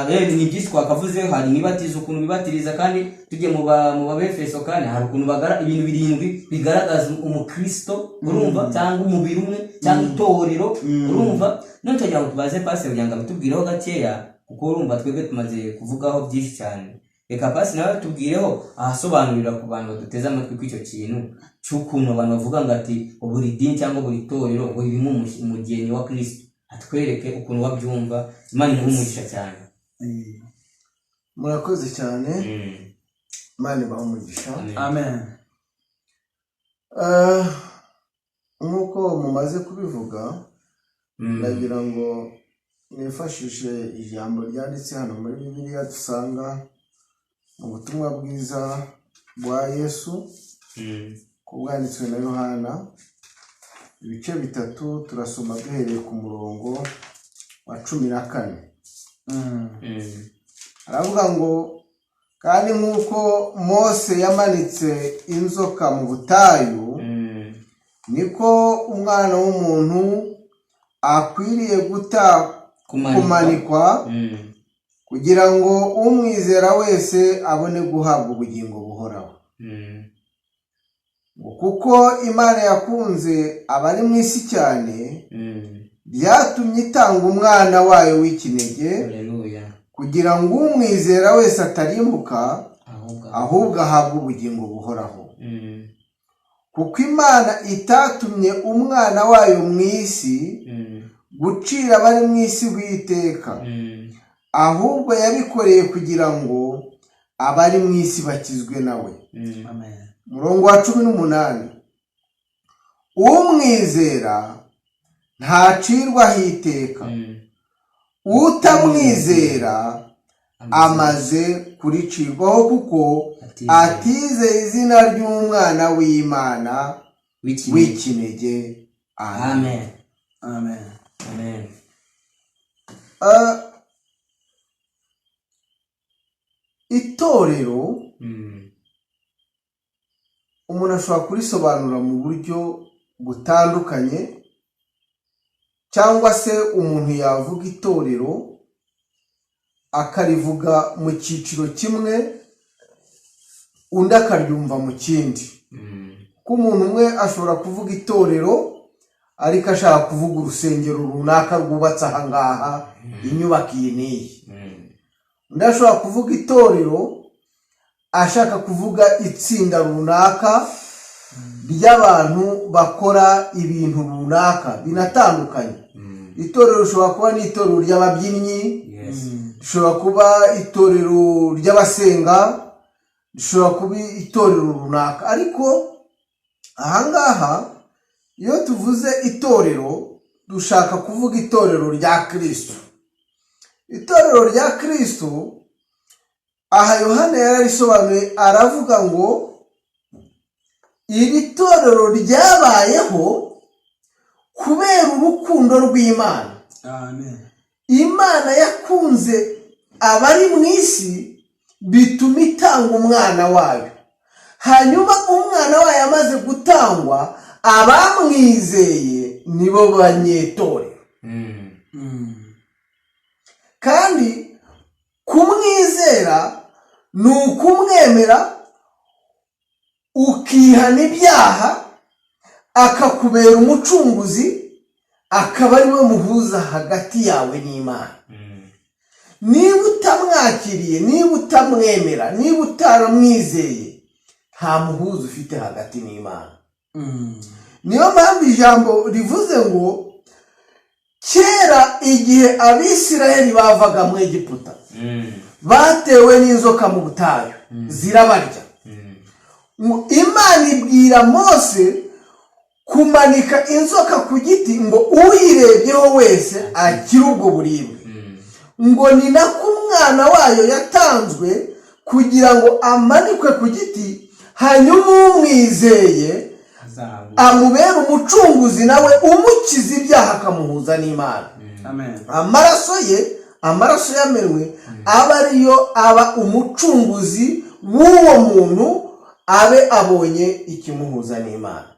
Ni byinshi twakavuze. Hari imibatizo, ukuntu bibatiriza, kandi tujye mu Babefeso, kandi hari ukuntu bagara ibintu birindwi bigaragaza umukristo, urumva, cyangwa umubiri umwe cyangwa itorero, urumva. None tugira ngo tubaze pasi kugira ngo abitubwireho gakeya, kuko urumva twebwe tumaze kuvugaho byinshi cyane. Reka pasi nawe tubwireho, ahasobanurira ku bantu baduteze amatwi ko icyo kintu cy'ukuntu abantu bavuga ngo ati buri dini cyangwa buri torero ngo ririmo umugeni wa Kristo, atwereke ukuntu babyumva. Imana imuhe umugisha cyane. Murakoze cyane, Imana ibahe umugisha. Amen. Nk'uko mumaze kubivuga, ndagira ngo nifashishe ijambo ryanditse hano muri Bibiliya dusanga mu butumwa bwiza bwa Yesu ko bwanditswe na Yohana, ibice 3, turasoma duhereye ku murongo wa 14. Aravuga ngo: "Kandi nk'uko Mose yamanitse inzoka mu butayu, niko Umwana w'umuntu akwiriye guta Kumanikwa. kumanikwa, kugira ngo umwizera wese abone guhabwa ubugingo buhoraho. Ngo kuko Imana yakunze abari mu isi cyane, byatumye itanga umwana wayo w'ikinege, Haleluya. kugira ngo umwizera wese atarimbuka, ahubwo ahubwo ahabwe ubugingo buhoraho. Kuko Imana itatumye umwana wayo mu isi gucira abari mu isi iteka, ahubwo yabikoreye kugira ngo abari mu isi bakizwe nawe." Amen. Umurongo wa 18: "Umwizera ntacirwaho iteka, utamwizera amaze kuricirwaho kuko Atizeye. atizeye izina ry'Umwana w'Imana w'ikinege. w'ikinege." Amen. Amen. Amen. Amen. Itorero umuntu ashobora kurisobanura mu buryo butandukanye, cyangwa se umuntu yavuga itorero akarivuga mu cyiciro kimwe. undi akaryumva mu kindi. Ko umuntu umwe ashobora kuvuga itorero ariko ashaka kuvuga urusengero runaka rwubatse aha ngaha, inyubako iyi n'iyi. Undi ashobora kuvuga itorero ashaka kuvuga itsinda runaka ry'abantu bakora ibintu runaka binatandukanye. Itorero rishobora kuba n'itorero ry'ababyinnyi, rishobora kuba itorero ry'abasenga, rishobora kuba itorero runaka. Ariko ahangaha iyo tuvuze itorero, dushaka kuvuga itorero rya Kirisito. Itorero rya Kirisito aha Yohana yararisobanuye, aravuga ngo iri torero ryabayeho kubera urukundo rw'Imana. Amen. Imana yakunze abari mu isi bituma itanga umwana wayo. Hanyuma umwana wayo amaze gutangwa, abamwizeye nibo banyetorero. Kandi kumwizera ni ukumwemera, ukihana ibyaha, akakubera umucunguzi, akaba ari we muhuza hagati yawe n'Imana. Niba utamwakiriye, niba utamwemera, niba utaramwizeye, nta muhuza ufite hagati n'Imana. Niyo mpamvu ijambo rivuze ngo kera igihe Abisiraheli bavaga mu Egiputa, batewe n'inzoka mu butayu zirabarya. Ngo Imana ibwira Mose kumanika inzoka ku giti ngo uyirebyeho wese akire ubwo buribwe. Ngo ni nako umwana wayo yatanzwe kugira ngo amanikwe ku giti, hanyuma umwizeye amubere umucunguzi, nawe umukiza ibyaha, akamuhuza n'Imana. Amen. Amaraso ye, amaraso yamenwe, aba ariyo aba umucunguzi w'uwo muntu, abe abonye ikimuhuza n'Imana.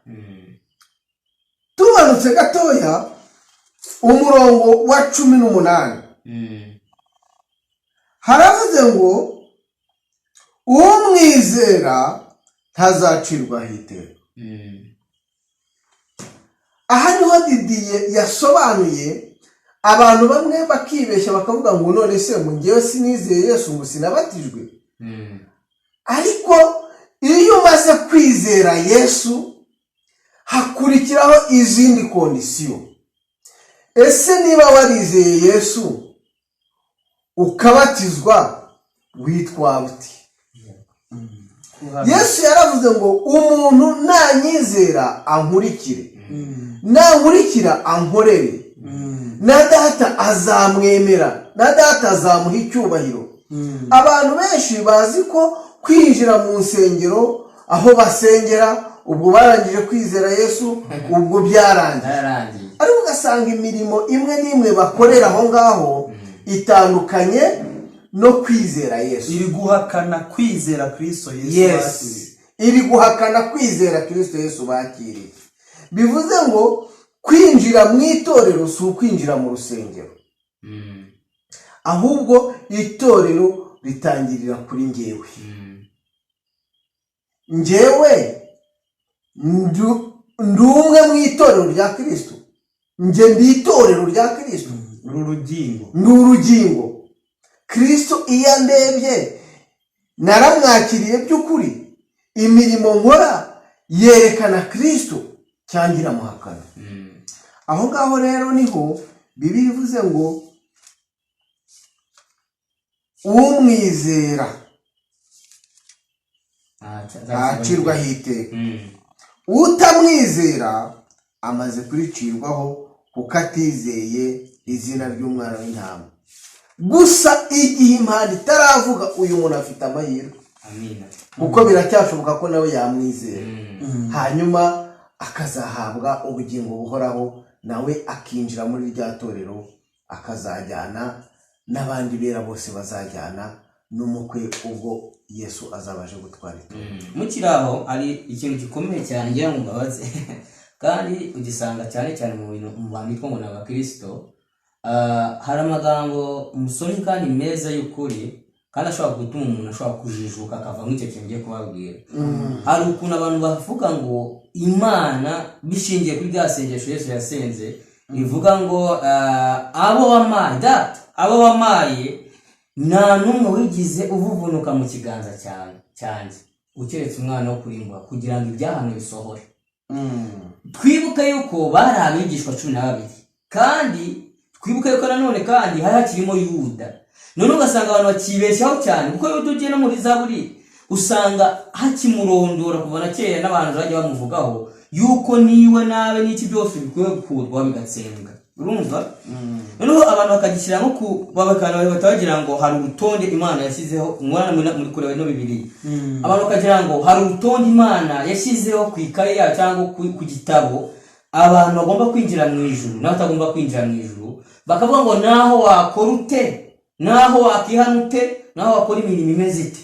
Tumanutse gatoya, umurongo wa 18, haravuze ngo umwizera ntazacirwaho iteka. Aha niho Didiye yasobanuye, abantu bamwe bakibeshya bakavuga ngo none se ngo ngewe sinizeye Yesu, ngo sinabatijwe. Ariko iyo umaze kwizera Yesu, hakurikiraho izindi condition. Ese niba warizeye Yesu ukabatizwa, witwa uti? Yesu yaravuze ngo umuntu nanyizera ankurikire, nankurikira ankorere, na Data azamwemera, na Data azamuha icyubahiro. Abantu benshi bazi ko kwinjira mu nsengero aho basengera, ubwo barangije kwizera Yesu, ubwo byarangiye. Byararangiye. Ariko ugasanga imirimo imwe n'imwe bakorera aho ngaho itandukanye no kwizera Yesu. Iri guhakana kwizera Kristo Yesu bakiriye. Iri guhakana kwizera Kirisito Yesu bakiriye. Bivuze ngo kwinjira mu itorero si ukwinjira mu rusengero, ahubwo itorero ritangirira kuri ngewe. Ngewe ndi umwe mu itorero rya Kirisito, nge ndi itorero rya Kirisito. Uru rugingo. Ndi urugingo. Kirisito iyo andebye, naramwakiriye by'ukuri, imirimo nkora yerekana Kirisito cyangwa iramuhakana? Aho ngaho rero niho Bibiliya ivuze ngo umwizera ntacirwaho iteka, utamwizera amaze kuricirwaho kuko atizeye izina ry'Umwana w'Intama. Gusa igihe impanda itaravuga, uyu muntu afite amahirwe, Amina. kuko biracyashoboka ko nawe yamwizera, hanyuma akazahabwa ubugingo buhoraho, nawe akinjira muri rya torero, akazajyana n'abandi bera bose bazajyana n'umukwe ubwo Yesu azaba aje gutwara itorero. Mukiri aho, hari ikintu gikomeye cyane ngira ngo mbabaze, kandi ugisanga cyane cyane mu bintu mu bantu bitwa ngo ni abakirisito. Hari amagambo musomye kandi meza y'ukuri. Kandi ashobora gutuma umuntu ashobora kujijuka akava muri icyo kintu ngiye kubabwira. Hari ukuntu abantu bavuga ngo Imana, bishingiye kuri rya sengesho Yesu yasenze rivuga ngo abo wampaye, Data, abo wampaye, nta n'umwe wigize uvuvunuka mu kiganza cyawe cyanjye, ukeretse umwana wo kurimbura, kugira ngo ibyahanuwe bisohore. Twibuke yuko bari abigishwa 12, kandi twibuke yuko nanone kandi hari hakirimo Yuda. None ugasanga abantu bakibeshyaho cyane, kuko iyo ugiye no muri Zaburi usanga hakimurondora kuva na kera, n'abantu bajya bamuvugaho yuko niwe nabe n'iki byose bikwiye gukurwaho bigatsembwa. Urumva, noneho abantu bakagishyira nko ku babakana, bahita bagira ngo hari urutonde Imana yashyizeho. Umwana muri kureba ino Bibiliya, abantu bakagira ngo hari urutonde Imana yashyizeho ku ikaye yayo cyangwa ku gitabo, abantu bagomba kwinjira mu ijuru n'abatagomba kwinjira mu ijuru. Bakavuga ngo naho wakora ute, naho wakihana ute, naho wakora imirimo imeze ite,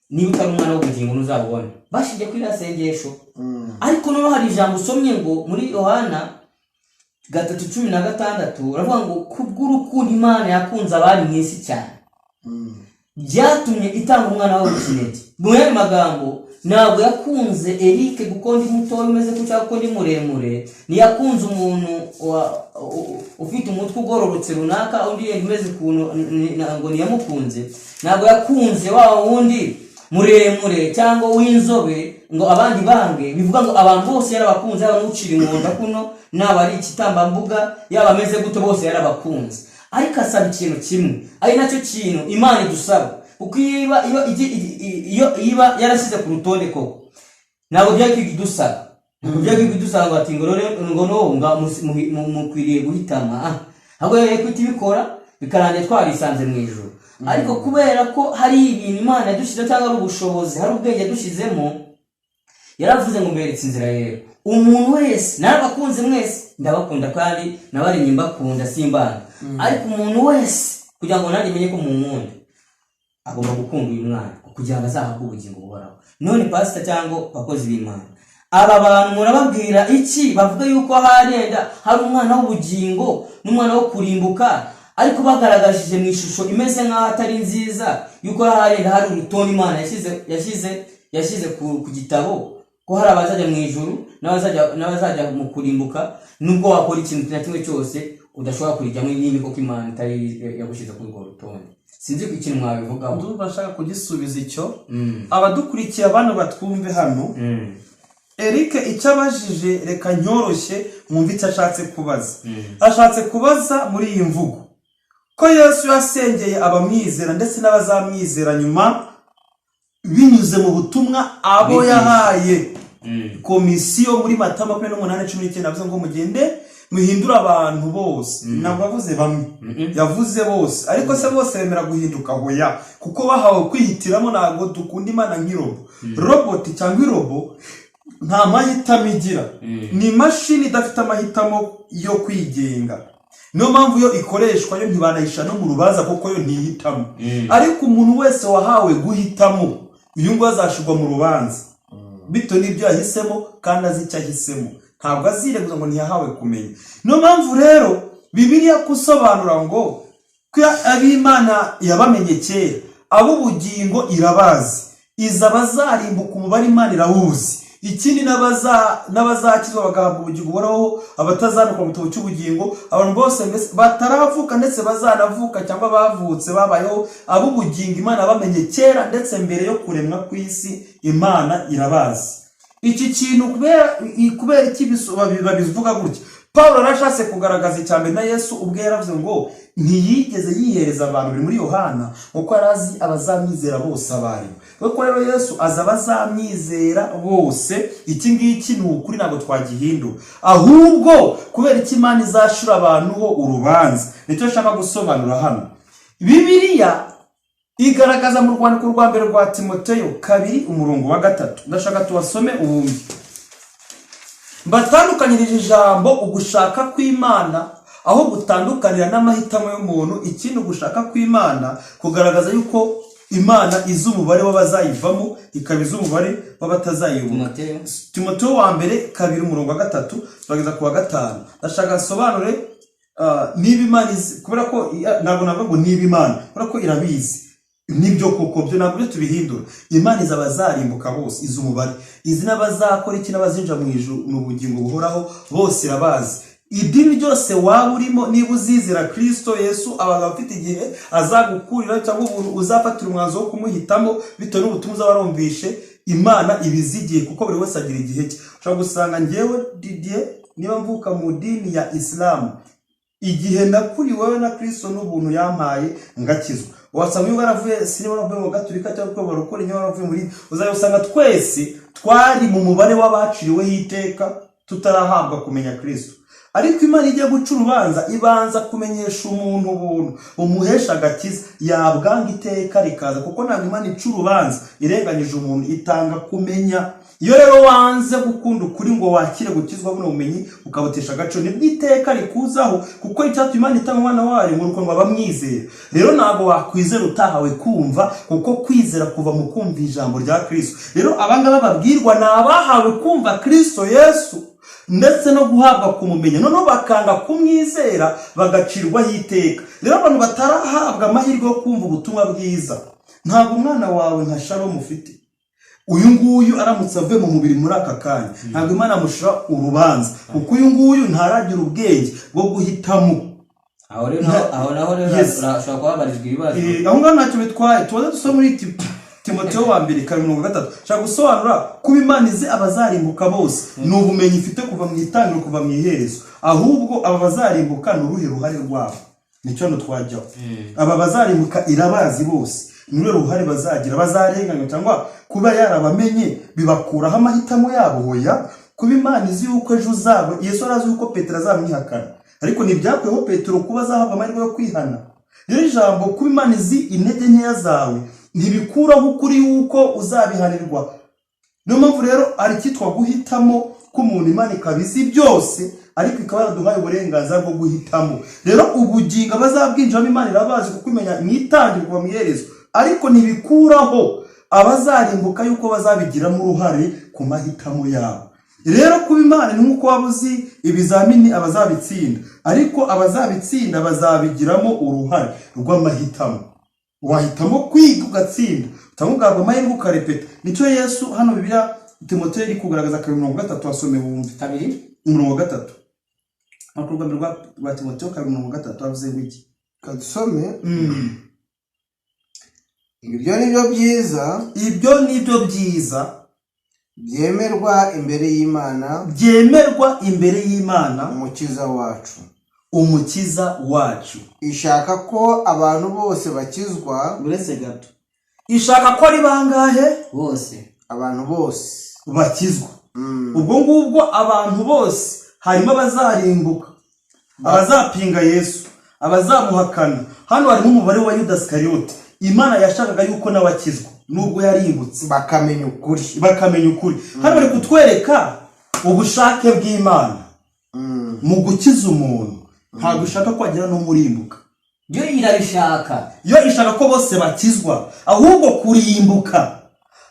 niba utari umwana w'ubugingo ntuzabubona, bashingiye kuri iriya sengesho. Ariko noneho hari ijambo usomye ngo muri Yohana 3:16, uravuga ngo kubw'urukundo Imana yakunze abari mu isi cyane, byatumye itanga umwana we w'ikinege. Mu yandi magambo, ntabwo yakunze Eric kuko ndi mutoya umeze gutya, kuko ndi muremure. Ntiyakunze umuntu ufite umutwe ugororotse runaka, undi yenda umeze ukuntu, ngo ntiyamukunze. Ntabwo yakunze wa wundi muremure cyangwa w'inzobe ngo abandi bange. Bivuga ngo abantu bose yarabakunze, yaba n'ucira inkonda kuno, naba ari ikitambambuga, yaba ameze gute, bose yarabakunze. Ariko asaba ikintu kimwe, ari nacyo kintu Imana idusaba, kuko iyo iba yarashyize ku rutonde koko, ntabwo byari kwiga idusaba, ntabwo byari kwiga idusaba ngo ati ngo rero ngo no nga mukwiriye guhitama. Ahubwo yari guhita ibikora bikarangira twarisanze mu ijuru. Ariko kubera ko hari ibintu Imana yadushyizeho, cyangwa ari ubushobozi, hari ubwenge yadushyizemo, yaravuze ngo mberetse inzira. Rero umuntu wese, narabakunze mwese, ndabakunda, kandi nabaremye mbakunda, simbanga. Ariko umuntu wese, kugira ngo nanjye menye ko munkunda, agomba gukunda uyu mwana kugira ngo azahabwe ubugingo buhoraho. None pasita cyangwa abakozi b'Imana, aba bantu murababwira iki bavuga yuko harenda hari umwana w'ubugingo n'umwana wo kurimbuka, ariko bagaragajije mu ishusho imeze nk'aho atari nziza yuko harenda hari urutonde Imana yashyize ku gitabo, ko hari abazajya mu ijuru n'abazajya mu kurimbuka, nubwo wakora ikintu na kimwe cyose udashobora kurijyamo niba koko Imana itari yagushyize kuri urwo rutonde? Sinzi ko ikintu mwabivugaho. Ndumva nshaka kugisubiza icyo. Abadukurikiye, abantu batwumve hano. Eric icyo abajije, reka nyoroshye mwumve icyo ashatse kubaza. Ashatse kubaza muri iyi mvugo ko Yesu yasengeye abamwizera ndetse n'abazamwizera nyuma, binyuze mu butumwa abo Bigisha. yahaye komisiyo muri Mata 28:19, avuze ngo mugende muhindure abantu bose. Ntabwo yavuze bamwe, yavuze bose. Ariko se bose bemera guhinduka? Hoya, kuko bahawe kwihitiramo. Ntabwo dukunda Imana nk'irobo, roboti cyangwa irobo nta mahitamo igira. Ni imashini idafite amahitamo yo kwigenga. Niyo mpamvu yo ikoreshwa, yo ntibanayisha no mu rubanza, kuko yo ntihitamo. Ariko umuntu wese wahawe guhitamo, uyu nguyu azashirwa mu rubanza bitewe n'ibyo yahisemo, kandi azi icyo ahisemo, ntabwo azireguza ngo ntiyahawe kumenya. Niyo mpamvu rero Bibiliya gusobanura ngo ko ab'Imana yabamenye kera, ab'ubugingo irabazi, iza abazarimbuka umubare Imana irawuzi. Ikindi, n'abazakizwa bagahabwa ubugingo buhoraho, abatazanuka mu gitabo cy'ubugingo, abantu bose mbese bataravuka ndetse bazanavuka cyangwa bavutse babayeho, ab'ubugingo Imana bamenye kera, ndetse mbere yo kuremwa kw'isi Imana irabazi. Iki kintu kubera iki babivuga gutya? Paul yarashatse kugaragaza icya mbere, na Yesu ubwe yaravuze ngo ntiyigeze yihereza abantu, biri muri Yohana, kuko yari azi abazamwizera bose abaribo. Kuko rero Yesu azi abazamwizera bose, iki ngiki ni ukuri, ntabwo twagihindura. Ahubwo kubera iki Imana izashira abantu ho urubanza? Nicyo nshaka gusobanura hano. Bibiliya igaragaza mu rwandiko rwa mbere rwa Timoteyo 2:3. Ndashaka tubasome ubundi mbatandukanyirije ijambo ugushaka kw'Imana aho gutandukanira n'amahitamo y'umuntu. Ikindi, ugushaka kw'Imana kugaragaza yuko Imana izi umubare w'abazayivamo, ikaba izi umubare w'abatazayibuka. Timoteyo. Timoteyo wa mbere 2:3 turageza ku wa 5. Ndashaka nsobanure niba Imana izi, kubera ko ntabwo navuga ngo niba Imana, kubera ko irabizi. Nibyo koko, byo ntabwo byo tubihindura. Imana izi abazarimbuka bose, izi umubare, izi n'abazakora iki n'abazinjira mu ijuru mu bugingo buhoraho, bose irabazi. Idini ryose waba urimo, niba uzizera Kristo Yesu, aba afite igihe azagukurira cyangwa ubuntu uzafatira umwanzuro wo kumuhitamo bitewe n'ubutumwa uzaba warumvishe. Imana ibizigiye, kuko buri wese agira igihe cye. Ushobora gusanga ngewe Didier, niba mvuka mu dini ya Isilamu, igihe nakuriweho na Kristo n'ubuntu yampaye ngakizwa, wasanga niba waravuye, sinaba waravuye mu Gaturika cyangwa uko barokora, niba waravuye muri, uzajya usanga twese twari mu mubare w'abaciriweho iteka tutarahabwa kumenya Kristo. Ariko Imana ijya guca urubanza, ibanza kumenyesha umuntu ubuntu umuhesha agakiza, yabwanga iteka rikaza, kuko ntabwo Imana ica urubanza irenganyije umuntu, itanga kumenya. Iyo rero wanze gukunda ukuri ngo wakire gukizwa, buno bumenyi ukabutesha agaciro, nibwo iteka rikuzaho, kuko icyatumye Imana itanga umwana wayo ngo urukundo abamwizera. Rero ntabwo wakwizera utahawe kumva, kuko kwizera kuva mu kumva ijambo rya Kristo. Rero abangaba babwirwa ni abahawe kumva Kristo Yesu ndetse no guhabwa kumumenya, noneho bakanga kumwizera bagacirwaho iteka. Rero abantu batarahabwa amahirwe yo kumva ubutumwa bwiza, ntabwo umwana wawe nka Shalom ufite uyu nguyu aramutse avuye mu mubiri muri aka kanya, ntabwo Imana amushira urubanza, kuko uyu nguyu ntaragira ubwenge bwo guhitamo. Aho rero aho naho rero urashobora kuba habarizwa ibibazo. Aho ngaho ntacyo bitwaye. Tubaze dusome muri Timoteyo wa mbere 2:30. Nshaka gusobanura kuba Imana izi abazarimbuka bose ni ubumenyi ifite kuva mu itangiriro, kuva mu iherezo. Ahubwo aba bazarimbuka ni uruhe ruhare rwabo? Nicyo hano twajyaho. Aba bazarimbuka irabazi bose, ni uruhe ruhare bazagira? Bazarenganywa cyangwa kuba yarabamenye bibakuraho amahitamo yabo? Hoya. Kuba Imana izi yuko ejo uzaba, Yesu arazi yuko Petero azamwihakana, ariko ntibyakuyeho Petero kuba azahabwa amahirwe yo kwihana. Rero ijambo kuba Imana izi intege nkeya zawe ntibikuraho ukuri yuko uzabihanirwa. Niyo mpamvu rero hari icyitwa guhitamo k'umuntu. Imana ikaba izi byose, ariko ikaba yaraduhaye uburenganzira bwo guhitamo. Rero ubugingo abazabwinjiramo Imana irabazi, kuko imenya mu itangiriro kuva mu iherezo, ariko ntibikuraho abazarimbuka yuko bazabigiramo uruhare ku mahitamo yabo. Rero kuba Imana ni nk'uko waba uzi ibizamini abazabitsinda, ariko abazabitsinda bazabigiramo uruhare rw'amahitamo. Wahitamo kwiga ugatsinda, utanga ugahabwa amahirwe ukarepeta. Nicyo Yesu hano Bibiliya Timoteyo iri kugaragaza 2:30. Wasome wumve. Kabiri. Umurongo wa gatatu, amakuru rwa mbere rwa Timoteyo 2:30, avuze ngo iki? Kadusome. Ibyo ni byo byiza. Ibyo ni byo byiza. Byemerwa imbere y'Imana. Byemerwa imbere y'Imana. Umukiza wacu. Umukiza wacu. Ishaka ko abantu bose bakizwa. Uretse gato, ishaka ko ari bangahe? Bose. Abantu bose. Bakizwa. Ubwo ngubwo abantu bose harimo abazarimbuka, abazapinga Yesu, abazamuhakana. Hano harimo umubare wa Yuda Sikariyoti. Imana yashakaga yuko nawe akizwa nubwo yarimbutse. Bakamenya ukuri. Bakamenya ukuri. Hano bari kutwereka ubushake bw'Imana mu gukiza umuntu. Ntabwo ishaka ko hagira n'umurimbuka. Yo irabishaka. Yo ishaka ko bose bakizwa, ahubwo kurimbuka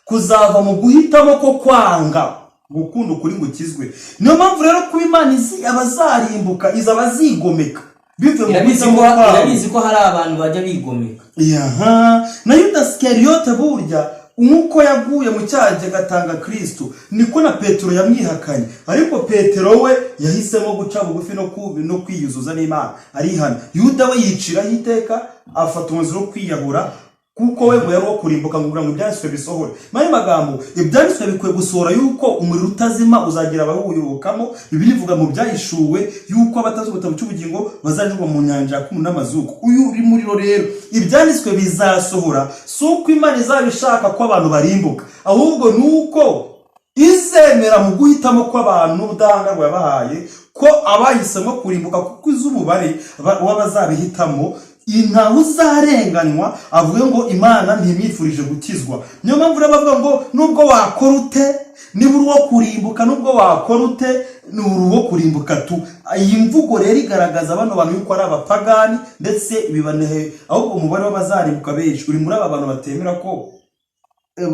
kuzava mu guhitamo ko kwanga gukunda ukuri ngo ukizwe. Niyo mpamvu rero kuba Imana izi abazarimbuka, izi abazigomeka bivuye mu Irabizi guhitamo ko kwabo. Irabizi ko hari abantu bajya bigomeka. Yaha, na Yuda Sikariyote burya nk'uko yaguye mu cyaha agatanga Kristo, niko na Petero yamwihakanye. Ariko Petero we yahisemo guca bugufi no kwiyuzuza n'Imana, arihana. Yuda we yiciraho iteka, afata umwanzuro wo kwiyahura, kuko we ngo yari uwo kurimbuka, ngo kugira ngo ibyanditswe bisohore. Mu yandi magambo, ibyanditswe bikwiye gusohora yuko umuriro utazima uzagira abawuyobokamo. Bibiliya ivuga mu Byahishuwe yuko abatazi ubutabo cy'ubugingo bazajugunywa mu nyanja yaka umuriro n'amazuku. Uyu uri muriro rero, ibyanditswe bizasohora. Si uko Imana izaba ishaka ko abantu barimbuka, ahubwo ni uko izemera mu guhitamo kw'abantu n'ubudahangarwa yabahaye ko abahisemo kurimbuka, kuko izi umubare w'abazabihitamo, ntawe uzarenganywa avuge ngo Imana ntimwifurije gukizwa. Niyo mpamvu rero bavuga ngo nubwo wakora ute, niba uri uwo kurimbuka, nubwo wakora ute, ni uri uwo kurimbuka tu. Iyi mvugo rero igaragaza bano bantu yuko ari abapagani, ndetse bibanehe ahubwo umubare w'abazarimbuka benshi uri muri aba bantu batemera ko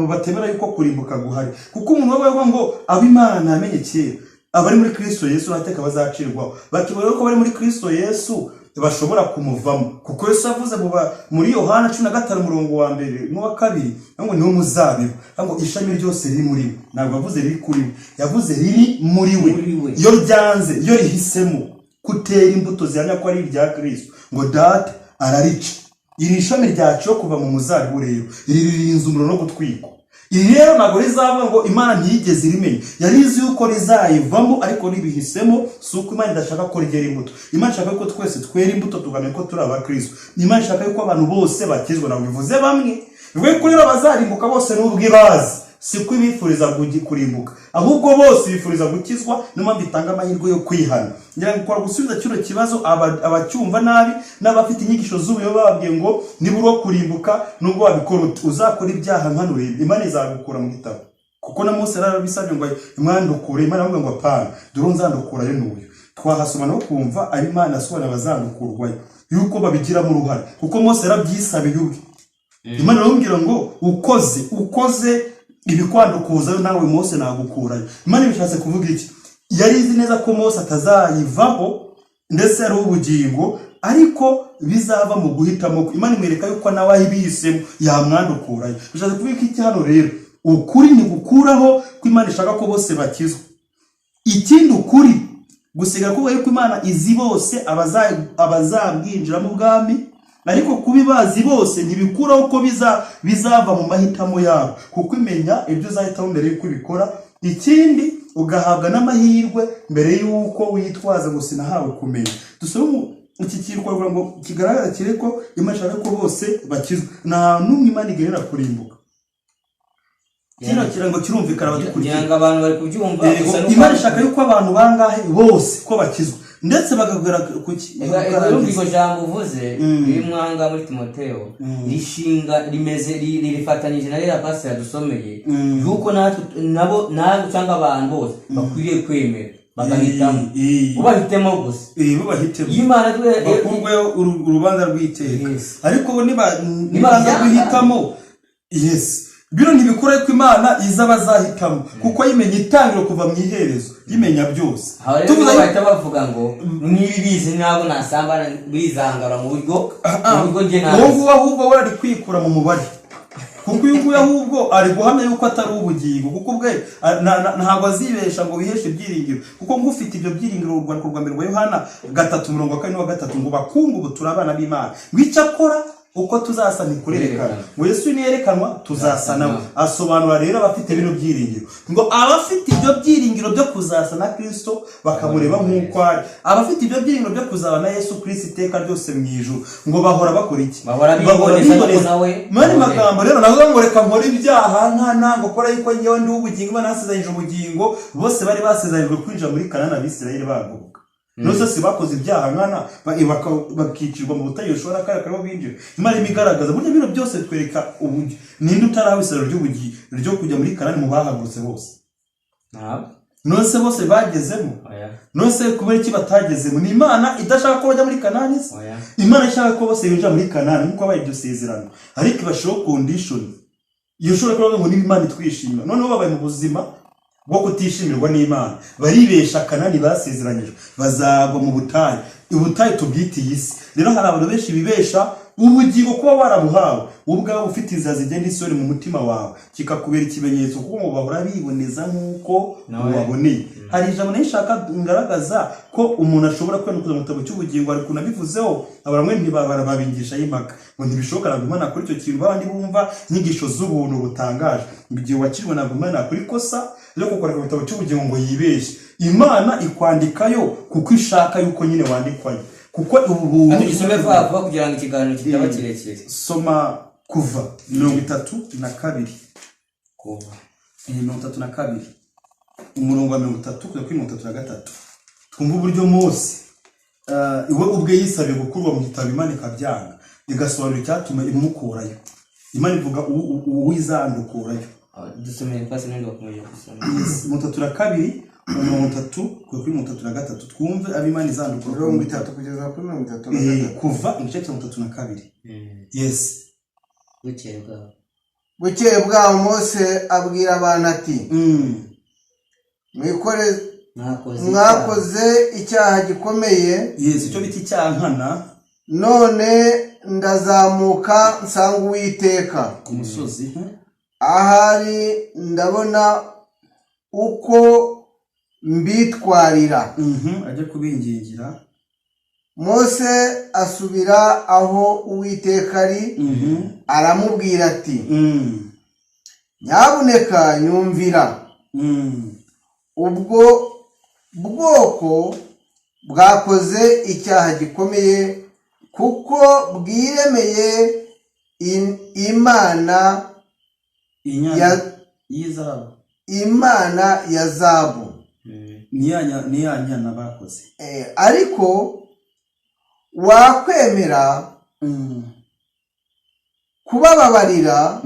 batemera yuko kurimbuka guhari, kuko umuntu we ngo abo Imana yamenye kera, abari muri Kristo Yesu nateka bazacirwaho, bakibona ko bari muri Kristo Yesu. bashobora kumuvamo, kuko Yesu avuze muri Yohana 15 umurongo wa mbere n'uwa kabiri ngo niwo muzabibu, ngo ishami ryose riri muri we. Ntabwo yavuze riri kuri we, yavuze riri muri we. Muri we. Iyo ryanze, iyo rihisemo kutera imbuto zihamya ko ari irya Kristo, ngo Data ararica. Iri shami ryaciwe kuva mu muzabibu rero, iri ririnze umuriro no gutwikwa. Iri rero ntabwo rizavuga ngo Imana ntiyigeze irimenya, yari izi yuko rizayivamo, ariko ribihisemo. Si uko Imana idashaka ko ryera imbuto. Imana ishaka yuko twese twera imbuto, tukamenya ko turi abakristo. Imana ishaka yuko abantu bose bakizwa, ntabwo bivuze bamwe. Bivuge ko rero abazarimbuka bose n'ubwo ibazi, si ko ibifuriza kurimbuka, ahubwo bose bifuriza gukizwa. Niyo mpamvu itanga amahirwe yo kwihana. Ngira ngo ukora gusubiza kino kibazo abacyumva nabi n'abafite inyigisho z'ubuyobe bababwiye ngo niba uri uwo kurimbuka, nubwo wabikora ute, uzakora ibyaha nkanurebe, Imana izagukura mu gitabo. Kuko na Mose yarabisabye ngo imwandukure, Imana iramubwira ngo apana, dore nzandukurayo n'uyu. Twahasoma no kumva aho Imana asobanura abazanukurwayo yuko babigiramo uruhare, kuko Mose yarabyisabiye ubwe. Imana iramubwira ngo ukoze ibikwandukuzayo, nawe Mose nagukurayo. Imana ibishatse kuvuga iki? Yari izi neza ko Mose atazayivaho, ndetse ari ubugingo, ariko bizava mu guhitamo kwe. Imana imwereka yuko nawe abihisemo yamwandukurayo. Bishatse kuvuga iki hano rero? Ukuri ni gukuraho ko Imana ishaka ko bose bakizwa. Ikindi, ukuri gusiga kuvuga yuko Imana izi bose abazabwinjiramo ubwami, ariko kubibazi bose ntibikuraho ko bizava mu mahitamo yabo, kuko imenya ibyo uzahitamo mbere y'uko ubikora. Ikindi, ugahabwa n'amahirwe mbere y'uko witwaza ngo sinahawe kumenya. Dusome iki kintu kugira ngo kigaragara kire ko Imana ishaka ko bose bakizwa, nta n'umwe Imana igenera kurimbuka. Kino kirango kirumvikana abadukurikiye? Ngira ngo abantu bari kubyumva. Yego, Gusa nuko Imana ishaka yuko abantu bangahe? Bose ko bakizwa, ndetse bakagera ku Ega, urumva iryo jambo uvuze riri mwanga muri Timoteyo, rishinga rimeze ririfatanyije na ririya pasi yadusomeye, yuko natwe nabo natwe cyangwa abantu bose bakwiriye kwemera bagahitamo, ubahitemo gusa. Bo bahitemo. Iyo Imana Bakurweho urubanza rw'iteka. Yes. Ariko bo nibaza Nibabyanga. guhitamo, yes, bino ntibikora ko Imana iza bazahitamo, kuko yimenya itangiro kuva mu iherezo, yimenya byose. Aho rero Tuvuze nibo bahita bavuga ngo niba ibizi ntabwo nasambana, bizangara mu buryo njye uwo nazi. Nguwo ahubwo we ari kwikura mu mubare, kuko uyu nguyu ahubwo ari guhamya yuko atari ubugingo, kuko ubwe ntabwo azibesha ngo wiheshe ibyiringiro, kuko ngufite ibyo byiringiro. Urwandiko rwa mbere rwa Yohana 3 umurongo wa kane n'uwa gatatu ngo: "Bakungu, ubu turi abana b'Imana," ngo icyakora uko tuzasa ntikurerekana, ngo Yesu niyerekanwa tuzasa nawe. Asobanura rero abafite bino byiringiro, ngo abafite ibyo byiringiro byo kuzasa na Kristo bakamureba nk'uko ari, abafite ibyo byiringiro byo kuzaba na Yesu Kristo iteka ryose mu ijuru, ngo bahora bakora iki? Bahora biboneza nuko nawe Mu yandi baboneye. magambo rero navuga ngo reka nkore ibyaha nkana ngo kora yuko njyewe ndi ubugingo, Imana yasezeranyije ubugingo. Bose bari basezeranyijwe kwinjira muri Kanani, Abisirayeli bagoboka nose si bakoze ibyaha nkana bakicirwa mu butayu? Ushobora kariya kariho binjira. Imana irimo igaragaza burya bino byose twereka uburyo ninde utarahawe isezerano ryo kujya muri Kanani mu bahagurutse bose? Ntabwo. Nose bose bagezemo? Oya. Nose kubera iki batagezemo? Ni Imana idashaka ko bajya muri Kanani se? Oya. Imana ishaka ko bose binjira muri Kanani nk'uko habaye iryo sezerano, ariko ibashyiraho condition. Iyo ushobora kuvuga ngo niba Imana itwishimira, noneho babaye mu buzima bwo kutishimirwa n'Imana, baribesha Kanani basezeranyijwe, bazagwa mu butayu. Ubutayu tubwite iyi si. Rero hari abantu benshi bibesha ubugingo. Kuba warabuhawe wowe ubwawe ufite inzira zigenda isoni mu mutima wawe, kikakubera ikimenyetso, kuko ngo bahora biboneza nk'uko Nawe. ubaboneye. Hari ijambo nayo nshaka ngaragaza ko umuntu ashobora kwiyandikuza mu gitabo cy'ubugingo, ariko unabivuzeho abantu bamwe ntibabara babigishaho impaka ngo ntibishoboka, ntabwo Imana kuri icyo kintu. Babandi bumva inyigisho z'ubuntu butangaje, ngo igihe wakiriwe ntabwo Imana yakora ikosa ryo kukwandika mu gitabo cy'ubugingo ngo yibeshye. Imana ikwandikayo kuko ishaka yuko nyine wandikwayo, kuko ubu buntu. Ati dusome vuba vuba kugira ngo ikiganiro kitaba kirekire. Soma Kuva 32. Kuva. 32 umurongo wa 30 kugeza kuri 33, twumva uburyo Mose iwe ubwe yisabiye gukurwa mu gitabo, Imana ikabyanga, igasobanura icyatuma imukurayo. Imana ivuga uwizandukurayo. Dusomere pasi n'undi wakomeje gusoma. 32 umurongo 30 kugeza kuri 33, twumve abo Imana izandukura. 30 kugeza kuri mirongo itatu na gatatu. Kuva igice cya 32, yes. Bukeye bwaho. Bukeye bwaho Mose abwira abantu ati: Mwakoze icyaha. Mwakoze icyaha gikomeye. Yes, icyo bita icyaha nkana. None ndazamuka nsanga Uwiteka ku musozi. Ahari ndabona uko mbitwarira. Ajye kubingingira. Mose asubira aho Uwiteka ari, aramubwira ati: "Nyabuneka nyumvira. Ubwo bwoko bwakoze icyaha gikomeye, kuko bwiremeye imana inyana y'izahabu. Imana ya zabu." Ni ya nyana bakoze. Ariko wakwemera kubababarira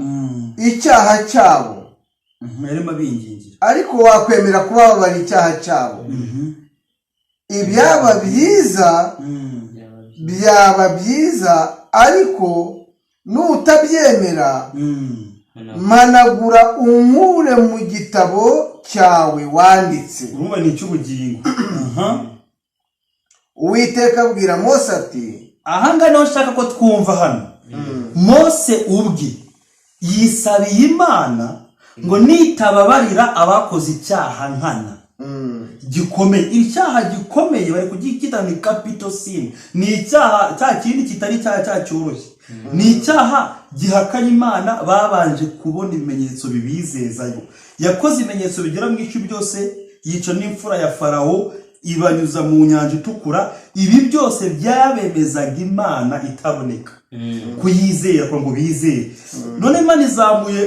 icyaha cyabo. Yarimo abingingira. Ariko wakwemera kubababarira icyaha cyabo, ibyaba byiza, byaba byiza. Ariko nutabyemera, managura unkure mu gitabo cyawe wanditse. Urumva ni icy'ubugingo. Aha. Uwiteka abwira Mose ati: Aha ngaha niho nshaka ko twumva. Hano Mose ubwe yisabiye Imana ngo nitababarira abakoze icyaha nkana gikomeye. Icyaha gikomeye bari kucyita ni capital sin, ni icyaha cya kindi kitari icyaha cya cyoroshye, ni icyaha gihakanye Imana babanje kubona ibimenyetso bibizezayo. Yakoze ibimenyetso bigera mu icumi byose, yica n'imfura ya Farawo, ibanyuza mu Nyanja Itukura. Ibi byose byabemezaga Imana itaboneka, kuyizera kugira ngo bizere. None Imana izamuye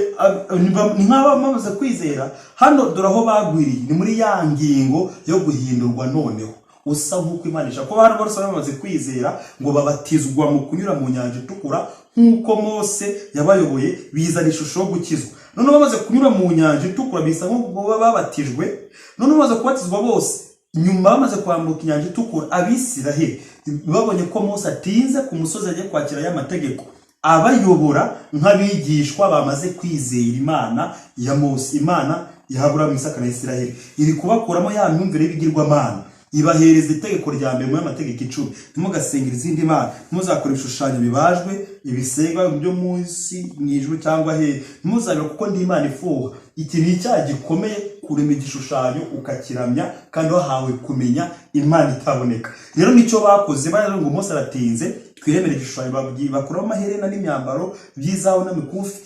ni nk'aba bamaze kwizera. Hano dore aho bagwiriye, ni muri ya ngingo yo guhindurwa noneho usa nk'uko Imana ishaka ko bari bose bamaze kwizera, ngo babatizwa mu kunyura mu Nyanja Itukura nk'uko Mose yabayoboye, bizana ishusho yo gukizwa. Noneho bamaze kunyura mu Nyanja Itukura, bisa nk'uko baba babatijwe. Noneho bamaze kubatizwa bose, nyuma bamaze kwambuka Inyanja Itukura, Abisiraheli babonye ko Mose atinze ku musozi agiye kwakira aya mategeko abayobora nk'abigishwa bamaze kwizera Imana ya Mose, Imana ya Aburahamu, Isaka na Isiraheli, iri kubakuramo ya myumvire y'ibigirwamana, ibahereza itegeko rya mbere muri amategeko 10: ntimugasengere izindi mana, ntimuzakore ibishushanyo bibajwe, ibisengwa byo munsi mu ijuru cyangwa hehe, ntimuzabire, kuko ndi Imana ifuha. Iki ni icyaha gikomeye, kurema igishushanyo ukakiramya kandi wahawe kumenya Imana itaboneka. Rero nicyo bakoze, baravuga ngo Mose aratinze, twiremere igishushanyo. Bakuramo amaherena n'imyambaro by'izahabu n'imikufi,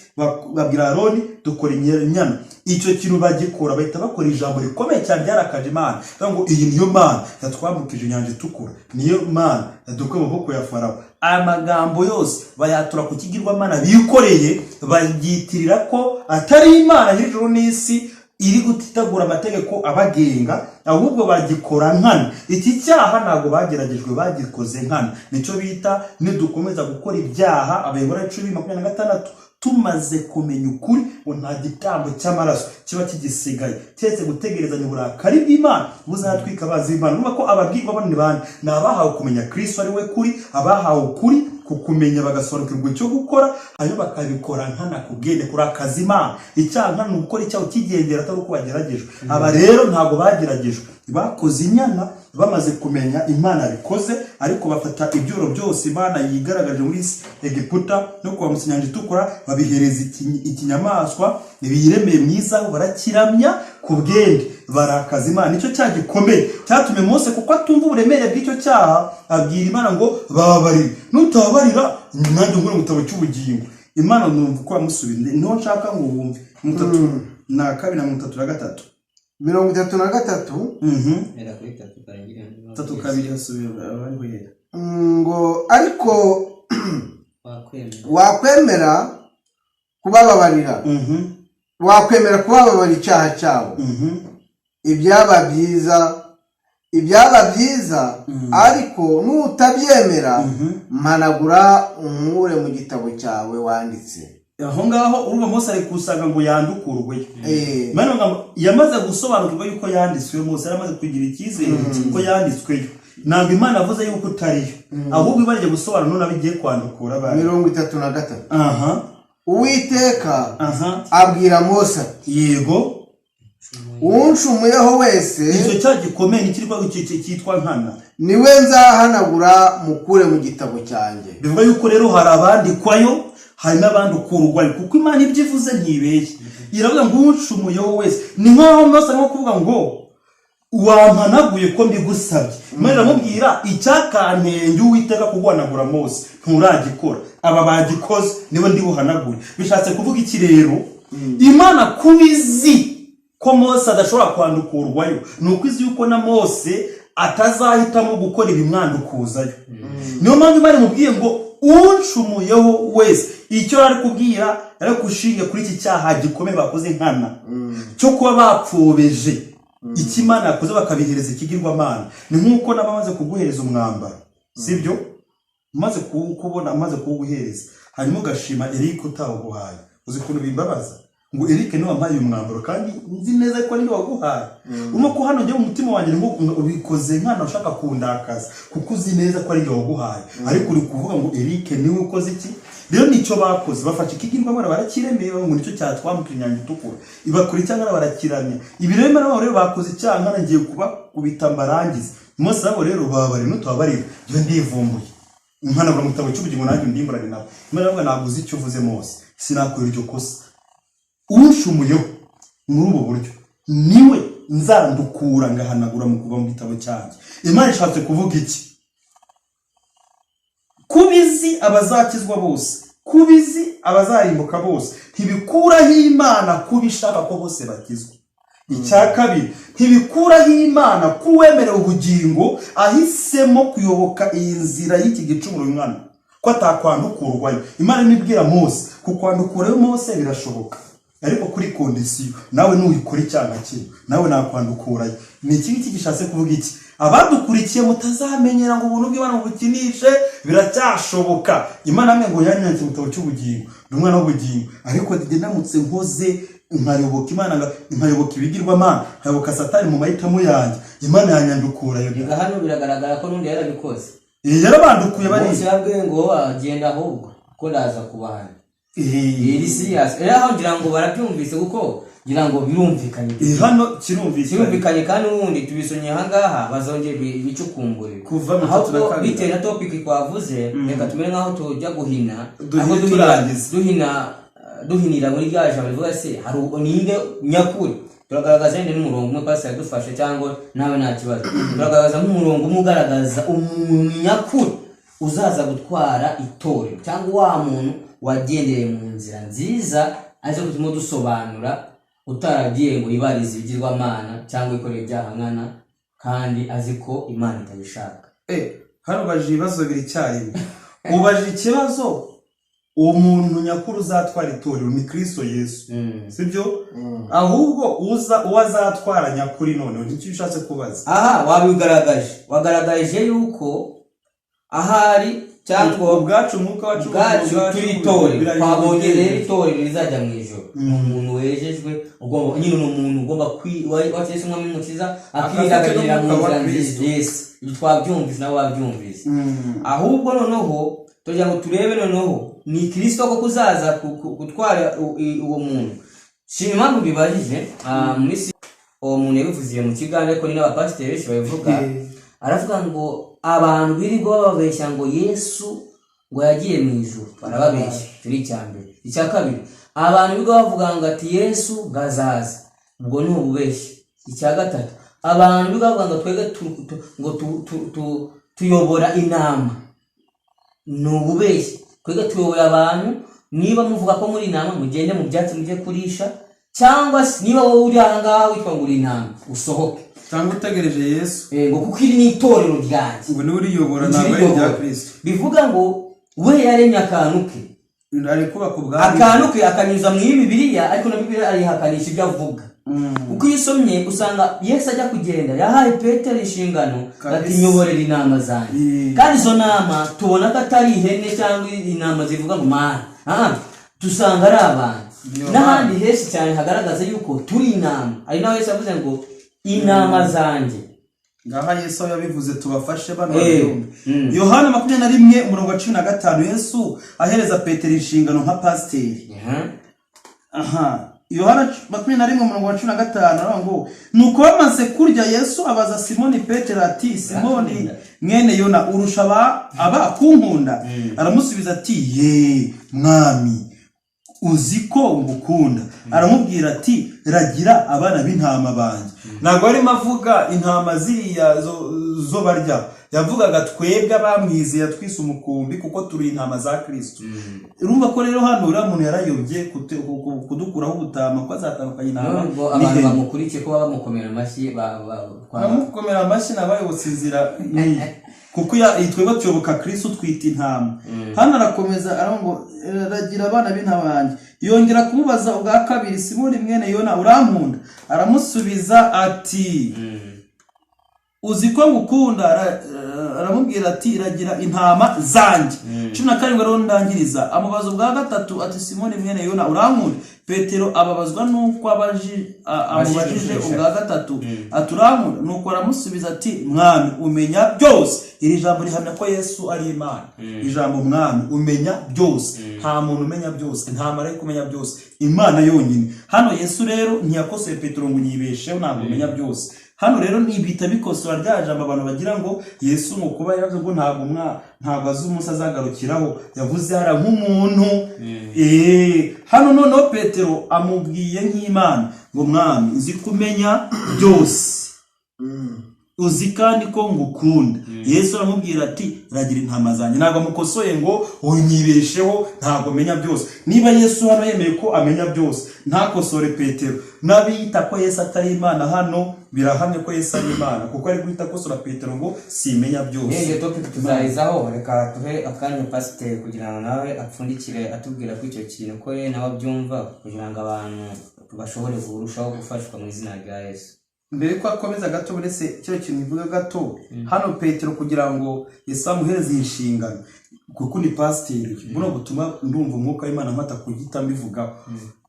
babwira Aroni dukora inyana. Icyo kintu bagikora, bahita bakora ijambo rikomeye cyane ryarakaje Imana. Bavuga ngo iyi niyo Mana yatwambukije Inyanja Itukura, niyo Mana yadukuye mu maboko ya Farawo. Aya magambo yose bayatura ku kigirwamana bikoreye, babyitirira ko atari Imana y'ijuru n'isi iri gutegura amategeko abagenga, ahubwo bagikora nkana. Iki cyaha ntabwo bageragejwe, bagikoze nkana. Nicyo bita nidukomeza gukora ibyaha, Abaheburayo 10:26, tumaze kumenya ukuri, ngo nta gitambo cy'amaraso kiba kigisigaye keretse gutegerezanya uburakari bw'Imana buzatwika abanzi b'Imana. Urumva ko ababwirwa bano ni bande? Ni abahawe kumenya Kristo ari we kuri, abahawe ukuri kukumenya bagasobanukirwa icyo gukora, hanyuma bakabikora nkana ku bwende, kurakaza Imana. Icyaha nkana ni ugukora icyaha ukigendera, atari uko wageragejwe. Aba rero ntabwo bageragejwe, bakoze inyana bamaze kumenya Imana yabikoze, ariko bafata ibyuro byose Imana yigaragaje muri Egiputa no kwambutsa Inyanja Itukura, babihereza ikinyamaswa biyiremeye mwiza, barakiramya ku bwende, barakaza Imana. Nicyo cyaha gikomeye cyatumye Mose, kuko atumva uburemere bw'icyo cyaha, abwira Imana ngo bababarire, nutababarira nanjye nkure mu gitabo cy'ubugingo. Imana numva uko yamusubije, niho nshaka ngo wumve 32 na 33. 33. Hera kuri tatu karangire. Tatu kabiri hasubira abari guhera. Ngo ariko wakwemera wakwemera kubababarira, wakwemera kubababarira icyaha cyabo, ibyaba byiza, ibyaba byiza. Ariko nutabyemera, mpanagura unkure mu gitabo cyawe wanditse. Aho ngaho urumva Mose ari kusanga ngo yandukurwe. Imana ivuga ngo yamaze gusobanukirwa yuko yanditswe. Mose yaramaze kugira icyizere ko yanditsweyo. Ntabwo Imana avuze yuko utariyo, ahubwo Imana igiye gusobanura none igiye kwandukura bari. 33. Aha. Uwiteka Aha. abwira Mose ati: Yego. Uncumuyeho wese, Icyo cyaha gikomeye ni ikiri cyitwa nkana. niwe nzahanagura mukure mu gitabo cyanjye. Bivuga yuko rero hari abandikwayo, hari n'abandukurwayo, kuko Imana ibyo ivuze ntibeshye. Iravuga ngo uncumuyeho wese, ni nk'aho Mose arimo kuvuga ngo wampanaguye ko mbigusabye. Imana iramubwira, icyakantenge Uwiteka kuguhanagura Mose nturagikora, aba bagikoze nibo ndi buhanagure. Bishatse kuvuga iki rero? Imana kuba izi ko Mose adashobora kwandukurwayo, ni uko izi yuko na Mose atazahitamo gukora ibimwandukuzayo. Niyo mpamvu Imana imubwiye ngo uncumuyeho wese. Icyo ari kubwira, ari gushinga kuri iki cyaha gikomeye bakoze nkana cyo kuba bapfobeje icyo Imana yakoze, bakabihereza ikigirwamana. Ni nk'uko n'abamaze kuguhereza umwambaro, sibyo? Umaze kuwukubona, umaze kuwuguhereza, hanyuma ugashima Eric utawuguhaye. Uzi ukuntu bimbabaza ngo Eric niwe wampaye uyu mwambaro kandi nzi neza ko ari waguhaye? Urimo ko hano njye mu mutima wanjye ni nko ubikoze nkana ushaka kundakaza, kuko uzi neza ko ari njye waguhaye, ariko uri kuvuga ngo Eric niwe ukoze iki. Rero nicyo bakoze, bafashe ikigirwamana barakiremeye, ngo nicyo cyatwambukira Inyanja Itukura, ibakora icyaha barakiramya. Ibi rero nabo rero bakoze icyaha nkana, ngiye kubakubita mbarangize. Mose nabo rero babarira n'utababarira, njyewe ndivumbuye, impanagura mu gitabo cy'ubugingo, nanjye ndimburane nabo. Imana iravuga, ntabwo uzi icyo uvuze Mose, sinakora iryo kosa. Uncumuyeho muri ubu buryo niwe nzandukura ngahanagura mu kuva mu gitabo cyanjye. Imana ishatse kuvuga iki? Kubizi abazakizwa bose, kubizi abazarimbuka bose, ntibikuraho Imana kuba ishaka ko bose bakizwa. Icya kabiri, ntibikuraho Imana ko uwemerewe ubugingo ahisemo kuyoboka iyi nzira y'iki gicumuro uyu mwana ko atakwandukurwayo. Imana nibwira Mose kukwandukurayo, Mose birashoboka, ariko kuri condition nawe nuyikora icyaha kimwe nawe nakwandukurayo. Ni iki ngiki gishatse kuvuga iki? Abadukurikiye, mutazamenyera ngo ubuntu bw'Imana mubukinishe, biracyashoboka. Imana amwe ngo yanyanditse mu gitabo cy'ubugingo, ni umwana w'ubugingo, ariko njye ndamutse nkoze nkayoboka Imana, nkayoboka ibigirwamana, nkayoboka Satani mu mahitamo yanjye, Imana yanyandukurayo. Reka, hano biragaragara ko n'undi yarabikoze. Yarabandukuye bari. Mose yabwiye ngo genda ahubwo ko ndaza kubahana. Iri serious rero aho, ngira ngo barabyumvise, kuko ngira ngo birumvikanye. Hano kirumvikanye. Kirumvikanye, kandi ubundi tubisomye ahangaha bazongera ibicukumburire. Kuva 32. Ahubwo bitewe na topic twavuze, reka tumere nk'aho tujya guhina. Duhine. Aho duhina, Turangiza. duhina duhinira muri rya jambo rivuga se hari ninde nyakuri. Turagaragaza wenda n'umurongo umwe, pastor yadufashe cyangwa nawe nta kibazo, turagaragaza nk'umurongo umwe ugaragaza umuntu nyakuri uzaza gutwara itorero, cyangwa wa muntu wagendeye mu nzira nziza, aje turimo dusobanura, utaragiye ngo yibarize ibigirwamana cyangwa ikorera ibyaha nkana kandi azi ko Imana itabishaka. Hano ubajije ibibazo bibiri icyarimwe. Ubajije ikibazo, umuntu nyakuri uzatwara itorero ni Kristo Yesu, sibyo? Ahubwo uza uwo azatwara nyakuri noneho nicyo ushatse kubaza. Aha wabigaragaje, wagaragaje yuko ahari cyangwa ubwacu, umwuka wacu, ubwacu turi itorero. Birahinduka. Twabonye rero itorero rizajya mu ijoro ni umuntu wejejwe, ugomba nyine, ni umuntu ugomba wakira Yesu umwami n'umukiza, akirindagirira mu n'umwuka wa nzira nziza. Kristo. Yes, ibyo twabyumvise, nawe wabyumvise. Ahubwo noneho tugira ngo turebe noneho ni Kirisito koko uzaza gutwara uwo muntu. Shima impamvu bibajije muri uwo muntu yabivuziye mu kiganiro, ariko ni n'abapasiteri benshi babivuga. Aravuga ngo abantu birirwa bababeshya ngo Yesu ngo yagiye mu ijuru, barababeshya. Icyo ni icya mbere. Icya kabiri, abantu birirwa bavuga ngo ati Yesu ngo azaza, ubwo ni ububeshyi. Icya gatatu, abantu birirwa bavuga ngo twebwe ngo tuyobora intama, ni ububeshyi. Twebwe tuyoboye abantu. Niba muvuga ko muri intama, mugende mu byatsi mujye kurisha, cyangwa se niba wowe uri aha ngaha witwa ngo uri intama, usohoke. Cyangwa utegereje Yesu. Ngo kuko iri ni itorero ryanjye. Ngo niwe uriyobora, ntabwo ari irya Kristo. Bivuga ngo we yaremye akantu ke. Ari kubaka ubwami. Akantu ke akanyuza mu Bibiliya, ariko na Bibiliya arihakanisha ibyo avuga, kuko iyo usomye usanga Yesu ajya kugenda yahaye Petero inshingano ati nyoborera intama zanjye. Kandi izo nama tubona ko atari ihene cyangwa intama zivuga ngo mana, dusanga ari abantu. Niyo. N'ahandi henshi cyane hagaragaza yuko turi intama, hari n'aho Yesu yavuze ngo intama zanjye. Ngaha Yesu aho yabivuze, tubafashe bano babyumve. Yohana 21 umurongo wa 15, Yesu ahereza Petero inshingano nka pasiteri. Aha. Yohana 21 umurongo wa 15 aravuga ngo: "Nuko bamaze kurya, Yesu abaza Simoni Petero ati: 'Simoni mwene Yona, urusha aba kunkunda?' Aramusubiza ati: 'Ye Mwami, uzi ko ngukunda.' Aramubwira ati: 'Ragira abana b'intama banjye.'" Ntabwo arimo avuga intama ziriya zo barya, yavugaga twebwe abamwizeye, twise umukumbi kuko turi intama za Kristo. Urumva ko rero hano uriya muntu yarayobye kudukuraho ubutama, ko azatandukanya intama Nubwo abantu n'ihene. bamukurikiye ko baba bamukomera amashyi Bamukomera amashyi n'abayobotse inzira nk'iyi, kuko twebwe tuyoboka Kristo, twita intama. Hano arakomeza aravuga ngo: "Ragira abana b'intama banjye." Yongera kumubaza ubwa kabiri: "Simoni mwene Yona, urankunda?" Aramusubiza ati: "Uzi ko ngukunda." Aramubwira ati: "Ragira intama zanjye." 17 rero ndangiriza. Amubaza ubwa gatatu ati: "Simoni mwene Yona, urankunda?" Petero ababazwa nuko amubajije ubwa gatatu ati: "Urankunda?" Nuko aramusubiza ati: "Mwami, umenya byose." Iri jambo rihamya ko Yesu ari Imana. Ijambo "Mwami, umenya byose", nta muntu umenya byose, nta marayika umenya byose, Imana yonyine. Hano Yesu rero ntiyakosoye Petero ngo: "Unyibesheho, ntabwo umenya byose." Hano rero ntibita bikosora rya jambo abantu bagira ngo Yesu ngo kuba yaravuze ngo ntabwo azi umunsi azagarukiraho, yavuze hara nk'umuntu. Hano noneho Petero amubwiye nk'Imana ngo: "Mwami, nzi kumenya byose, uzi kandi ko ngukunda." Yesu aramubwira ati: "Ragira intama zanjye." Ntabwo amukosoye ngo: "Unyibesheho, ntabwo menya byose." Niba Yesu hano yemeye ko amenya byose ntakosore Petero, n'abiyita ko Yesu atari Imana, hano birahamye ko Yesu ari Imana, kuko ari guhita akosora Petero ngo: "Simenya byose." N'iyo topic tuzayizaho. Reka tuhe akanya pasiteri kugira ngo nawe apfundikire atubwira ko icyo kintu ko ye nawe abyumva, kugira ngo abantu bashobore kurushaho gufashwa mu izina rya Yesu. Mbere ko akomeza gato, uretse kino kintu ivuga gato hano, Petero kugira ngo Yesu amuhereze iyi nshingano, kuko ni pasiteri, buno butumwa ndumva umwuka w'Imana amata kugita mbivugaho.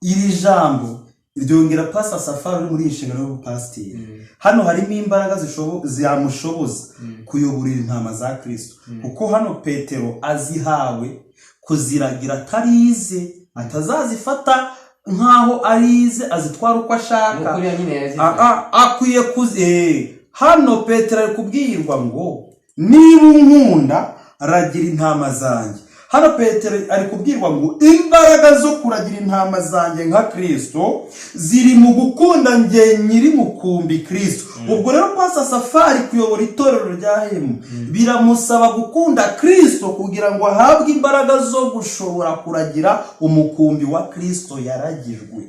Iri jambo ryongera Pastor Safari uri muri iyi nshingano y'ubupasiteri, hano harimo imbaraga zamushoboza kuyoborera intama za Kristo, kuko hano Petero azihawe kuziragira atarize, atazazifata nk'aho arize azitwara uko ashaka. Nuko uriya nyine yazifashe. Akwiye kuzi hano Petero ari kubwirwa ngo: "Niba unkunda, ragira intama zanjye." Hano Petero ari kubwirwa ngo imbaraga zo kuragira intama zanjye nka Kristo ziri mu gukunda nge nyiri mukumbi, Kristo. Ubwo rero Pastor Safari kuyobora itorero rya Hemu biramusaba gukunda Kristo kugira ngo ahabwe imbaraga zo gushobora kuragira umukumbi wa Kristo yaragijwe.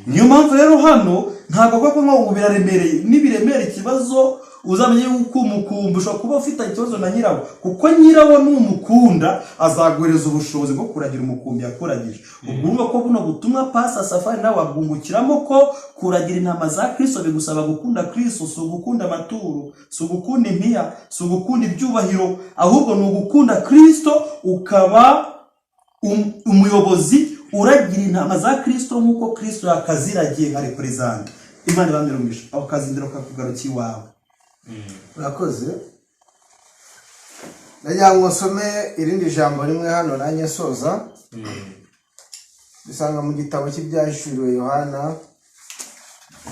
Niyo mpamvu rero hano ntabwo avuga ko ngo biraremereye. Nibiremera ikibazo, uzamenye yuko umukumbi ushobora kuba ufite ikibazo na nyirawo, kuko nyirawo numukunda azaguhereza ubushobozi bwo kuragira umukumbi yakuragije. Ubwo urumva ko buno butumwa Pastor Safari nawe wabwungukiramo ko kuragira intama za Kristo bigusaba gukunda Kristo. Si ugukunda amaturo, si ugukunda impiya, si ugukunda ibyubahiro, ahubwo ni ugukunda Kristo ukaba umuyobozi uragira intama za Kristo nk'uko Kristo yakaziragiye nka reperezanta. Imana ibamere umugisha, aho kazindiro kakugarukiye iwawe. Urakoze. Ndagira ngo nsome irindi jambo rimwe hano nanjye nsoza. Dusanga mu gitabo cy'Ibyahishuriwe Yohana,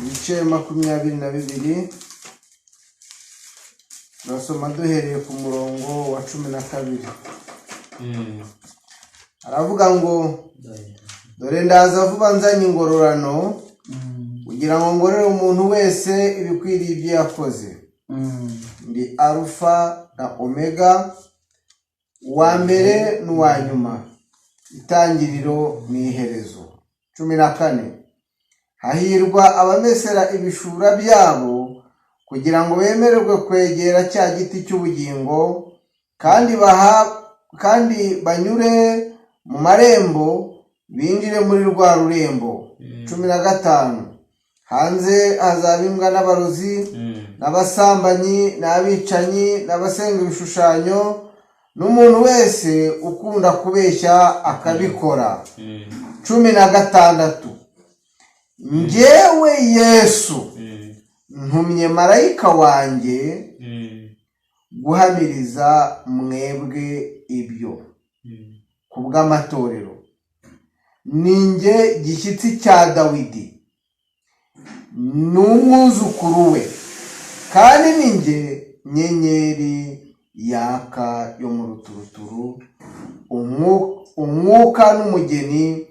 ibice 22, turasoma duhereye ku murongo wa 12. Aravuga ngo: "Dore ndaza vuba nzanye ingororano, kugira ngo ngorore umuntu wese ibikwiriye ibyo yakoze. Ndi Alufa na Omega, uwa mbere n'uwa nyuma, itangiriro n'iherezo." 14: "Hahirwa abamesera ibishura byabo, kugira ngo bemererwe kwegera cya giti cy'ubugingo, kandi banyure mu marembo binjire muri rwa rurembo." 15: "Hanze hazaba imbwa n'abarozi n'abasambanyi n'abicanyi n'abasenga ibishushanyo n'umuntu wese ukunda kubeshya akabikora." 16: "Njyewe Yesu ntumye marayika wanjye guhamiriza mwebwe ibyo ku bw'amatorero." Ni njye gishyitsi cya Dawidi n'umwuzukuru we, kandi ni njye nyenyeri yaka yo mu ruturuturu. Umwuka n'umugeni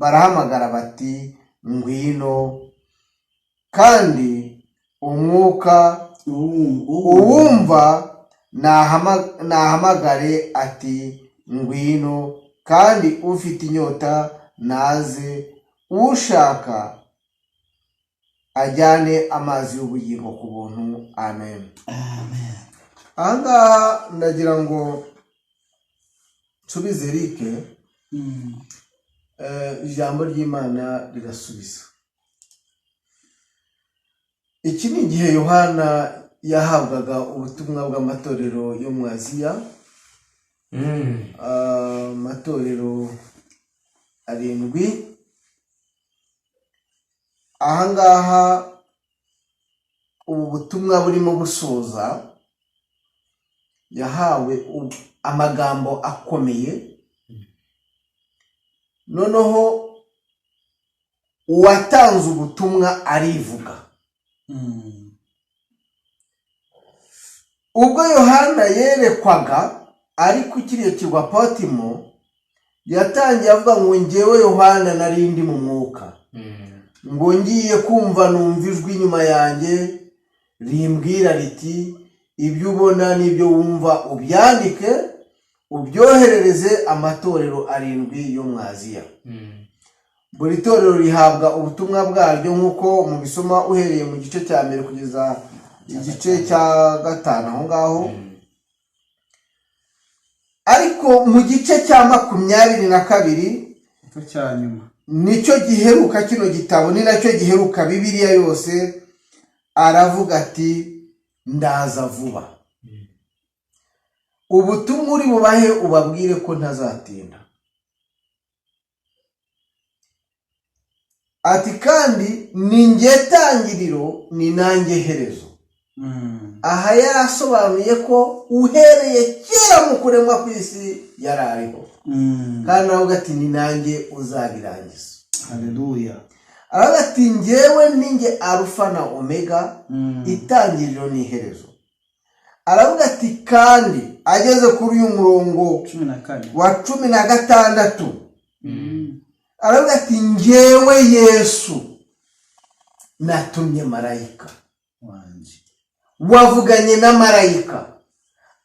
barahamagara bati: "Ngwino!" Kandi umwuka uwumva nahamagare ati: "Ngwino!" Kandi ufite inyota naze, ushaka ajyane amazi y'ubugingo ku buntu. Amen. Amen. Ahangaha ndagira ngo nsubize Eric. Ijambo ry'Imana rirasubiza. Iki ni igihe Yohana yahabwaga ubutumwa bw'amatorero yo mu Aziya, amatorero arindwi. Ahangaha ubu butumwa burimo busoza, yahawe amagambo akomeye. Noneho uwatanze ubutumwa arivuga. Ubwo Yohana yerekwaga ari ku kiriya kirwa Patimo, yatangiye avuga ngo: "Ngewe Yohana nari ndi mu mwuka, ngo ngiye kumva numva ijwi inyuma yanjye rimbwira riti: 'Ibyo ubona n'ibyo wumva ubyandike, ubyoherereze amatorero arindwi yo mu Aziya.'" Buri torero rihabwa ubutumwa bwaryo, nk'uko mubisoma uhereye mu gice cya mbere kugeza igice cya gatanu aho ngaho. Ariko mu gice cya 22, icyo cya nyuma, nicyo giheruka kino gitabo, ni nacyo giheruka Bibiliya yose, aravuga ati: "Ndaza vuba. Ubutumwa uri bubahe, ubabwire ko ntazatinda." Ati: "Kandi ni njye tangiriro, ni nanjye herezo." Aha yarasobanuye ko uhereye kera mu kuremwa kw'isi yari ariho, kandi aravuga ati: "Ni nanjye uzabirangiza." Haleluya. Aravuga ati: "Njyewe ni njye Arufa na Omega, itangiriro n'iherezo." Aravuga ati kandi ageze kuri uyu murongo 14, wa 16, aravuga ati: "Njyewe Yesu natumye marayika wanjye." Wavuganye na marayika,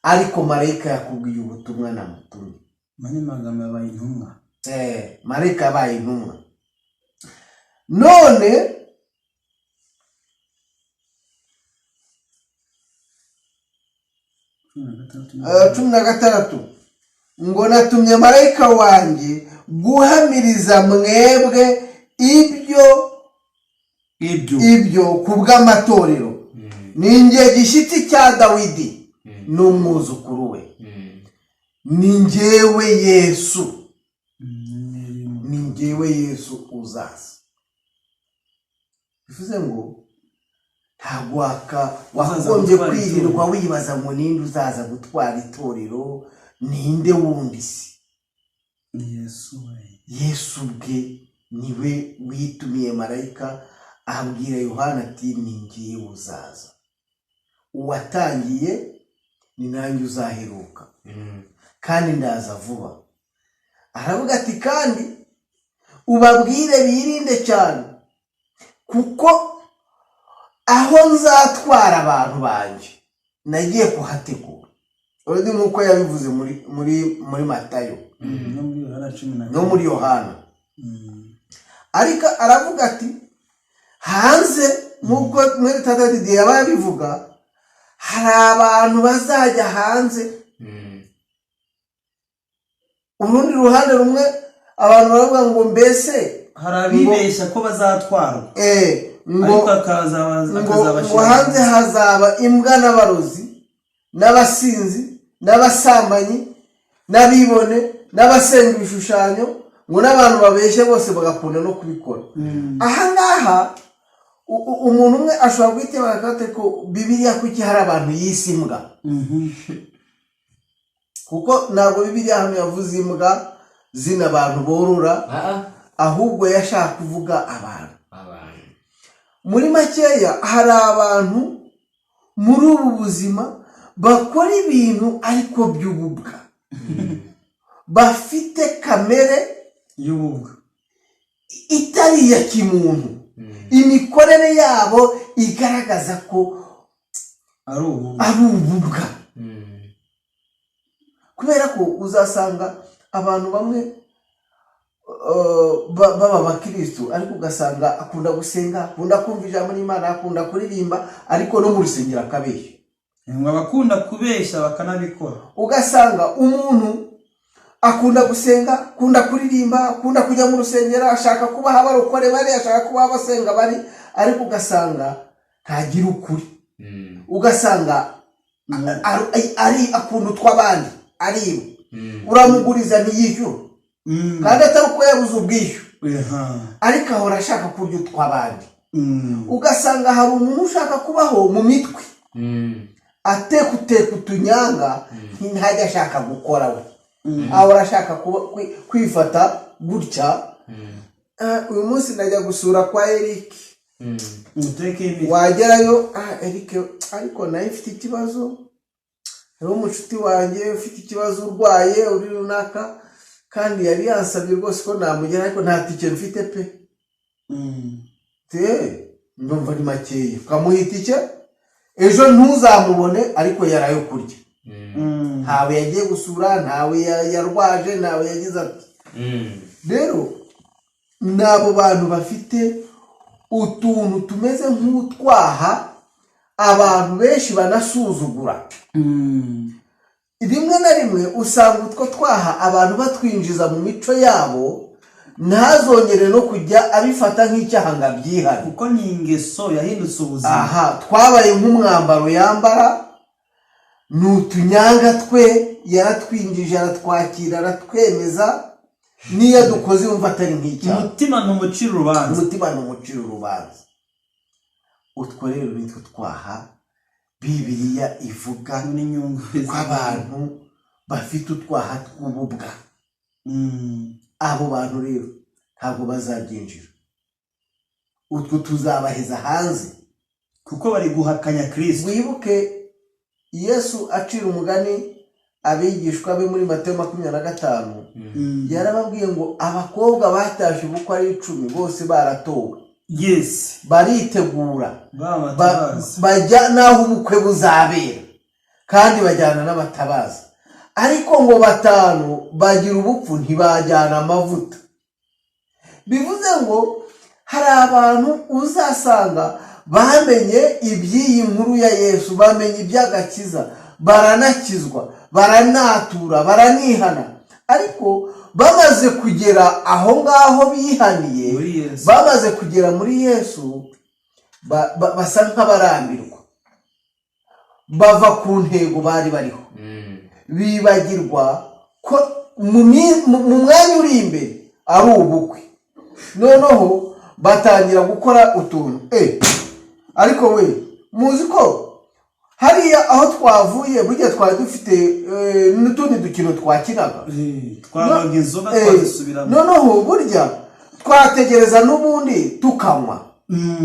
ariko marayika yakubwiye ubutumwa namutumye. Mani magambo yabaye intumwa. Marayika yabaye intumwa. None 16. 16 ngo: "Natumye marayika wanjye guhamiriza mwebwe ibyo ibyo ibyo ku bw'amatorero. Ni njye gishyitsi cya Dawidi n'umwuzukuru we, ni njyewe Yesu, ni njyewe Yesu uzaza." Bivuze ngo ntabwo wakagombye gutwara kwirirwa wibaza ngo ninde uzaza gutwara itorero, ninde wundi si Ni Yesu we. Yesu ubwe niwe witumiye marayika, abwira Yohana ati: "Ni ngiye uzaza, uwatangiye ni nanjye uzaheruka, kandi ndaza vuba." Aravuga ati: "Kandi ubabwire birinde cyane, kuko aho nzatwara abantu banjye nagiye kuhategura." Undi nk'uko yabivuze muri Matayo, No muri Yohana 10 no muri Yohana. Ariko aravuga ati hanze, nk'uko mwene tata Didier yaba yabivuga, hari abantu bazajya hanze. Urundi ruhande rumwe abantu baravuga ngo mbese hari abibeshya ko bazatwarwa, ngo ariko ngo akazabashyira hanze hazaba imbwa n'abarozi n'abasinzi n'abasambanyi n'abibone n'abasenga ibishushanyo, ngo n'abantu babeshya bose bagakunda no kubikora. Aha ngaha umuntu umwe ashobora guhita bakate ko Bibiliya kuki hari abantu yise imbwa. Kuko ntabwo Bibiliya hano yavuze imbwa zina abantu borora, ahubwo yashaka kuvuga abantu. Abantu. Muri makeya, hari abantu muri ubu buzima bakora ibintu ariko by'ububwa, bafite kamere y'ububwa itari iya kimuntu, imikorere yabo igaragaza ko ari ububwa. Ari ububwa, kubera ko uzasanga abantu bamwe baba abakirisitu, ariko ugasanga akunda gusenga, akunda kumva ijambo ry'Imana, akunda kuririmba, ariko no mu rusengero akabeshya. Ngo abakunda kubeshya bakanabikora. Ugasanga umuntu akunda gusenga, akunda kuririmba, akunda kujya mu rusengero, ashaka kubaha abarokore bari, ashaka kubaha abasenga bari, ariko ugasanga ntagira ukuri. Ugasanga ari akunda utw'abandi, ariba, uramuguriza ntiyishyura, kandi atari uko yabuze ubwishyu, ariko ahora ashaka kurya utw'abandi. Ugasanga hari umuntu ushaka kubaho mu mitwe, ateka uteka utunyanga, ntajya ashaka gukora, we ahora ashaka kwifata gutya. Uyu munsi najya gusura kwa Eric. Uteke imitwe. Wagerayo, Eric, ariko nawe mfite ikibazo, hariho umushuti wanjye ufite ikibazo, urwaye, uri runaka, kandi yari yansabye rwose ko namugera, ariko nta tike mfite pe. Te ndumva ari makeya, ukamuha itike, ejo ntuzamubone, ariko yarayo kurya. Ntawe yagiye gusura, ntawe yarwaje, ntawe yagize ati. Rero ni abo bantu bafite utuntu tumeze nk'utwaha abantu benshi banasuzugura. Rimwe na rimwe usanga utwo twaha abantu batwinjiza mu mico yabo, ntazongere no kujya abifata nk'icyaha ngo abyihane. Kuko ni ingeso yahindutse ubuzima. Aha twabaye nk'umwambaro yambara, ni utunyanga twe, yaratwinjije, aratwakira, aratwemeza, n'iyo dukoze yumva atari nk'icyaha. Umutima ntumucira urubanza. Umutima ntumucira urubanza. Utwo rero nitwo twaha Bibiliya ivuga n'inyungu ko abantu bafite utwaha tw'ububwa. Abo bantu rero ntabwo bazabyinjira, utwo tuzabaheza hanze. Kuko bari guhakanya Kirisito. Wibuke Yesu acira umugani abigishwa be muri Mateyo 25, yarababwiye ngo abakobwa batashye ubukwe ari 10, bose baratowe, baritegura, bamatabaza, bajya n'aho ubukwe buzabera, kandi bajyana n'abatabaza, ariko ngo batanu bagira ubupfu, ntibajyana amavuta. Bivuze ngo hari abantu uzasanga bamenye iby'iyi nkuru ya Yesu, bamenye iby'agakiza, baranakizwa, baranatura, baranihana, ariko bamaze kugera aho ngaho bihaniye, muri Yesu, bamaze kugera muri Yesu, basa nk'abarambirwa, bava ku ntego bari bariho, bibagirwa ko mu mwanya uri imbere ari ubukwe. Noneho batangira gukora utuntu. Ariko we muzi ko hariya aho twavuye burya twari dufite n'utundi dukino twakinaga. Twabaga inzoga, twazisubiramo. Noneho burya twategereza n'ubundi tukanywa,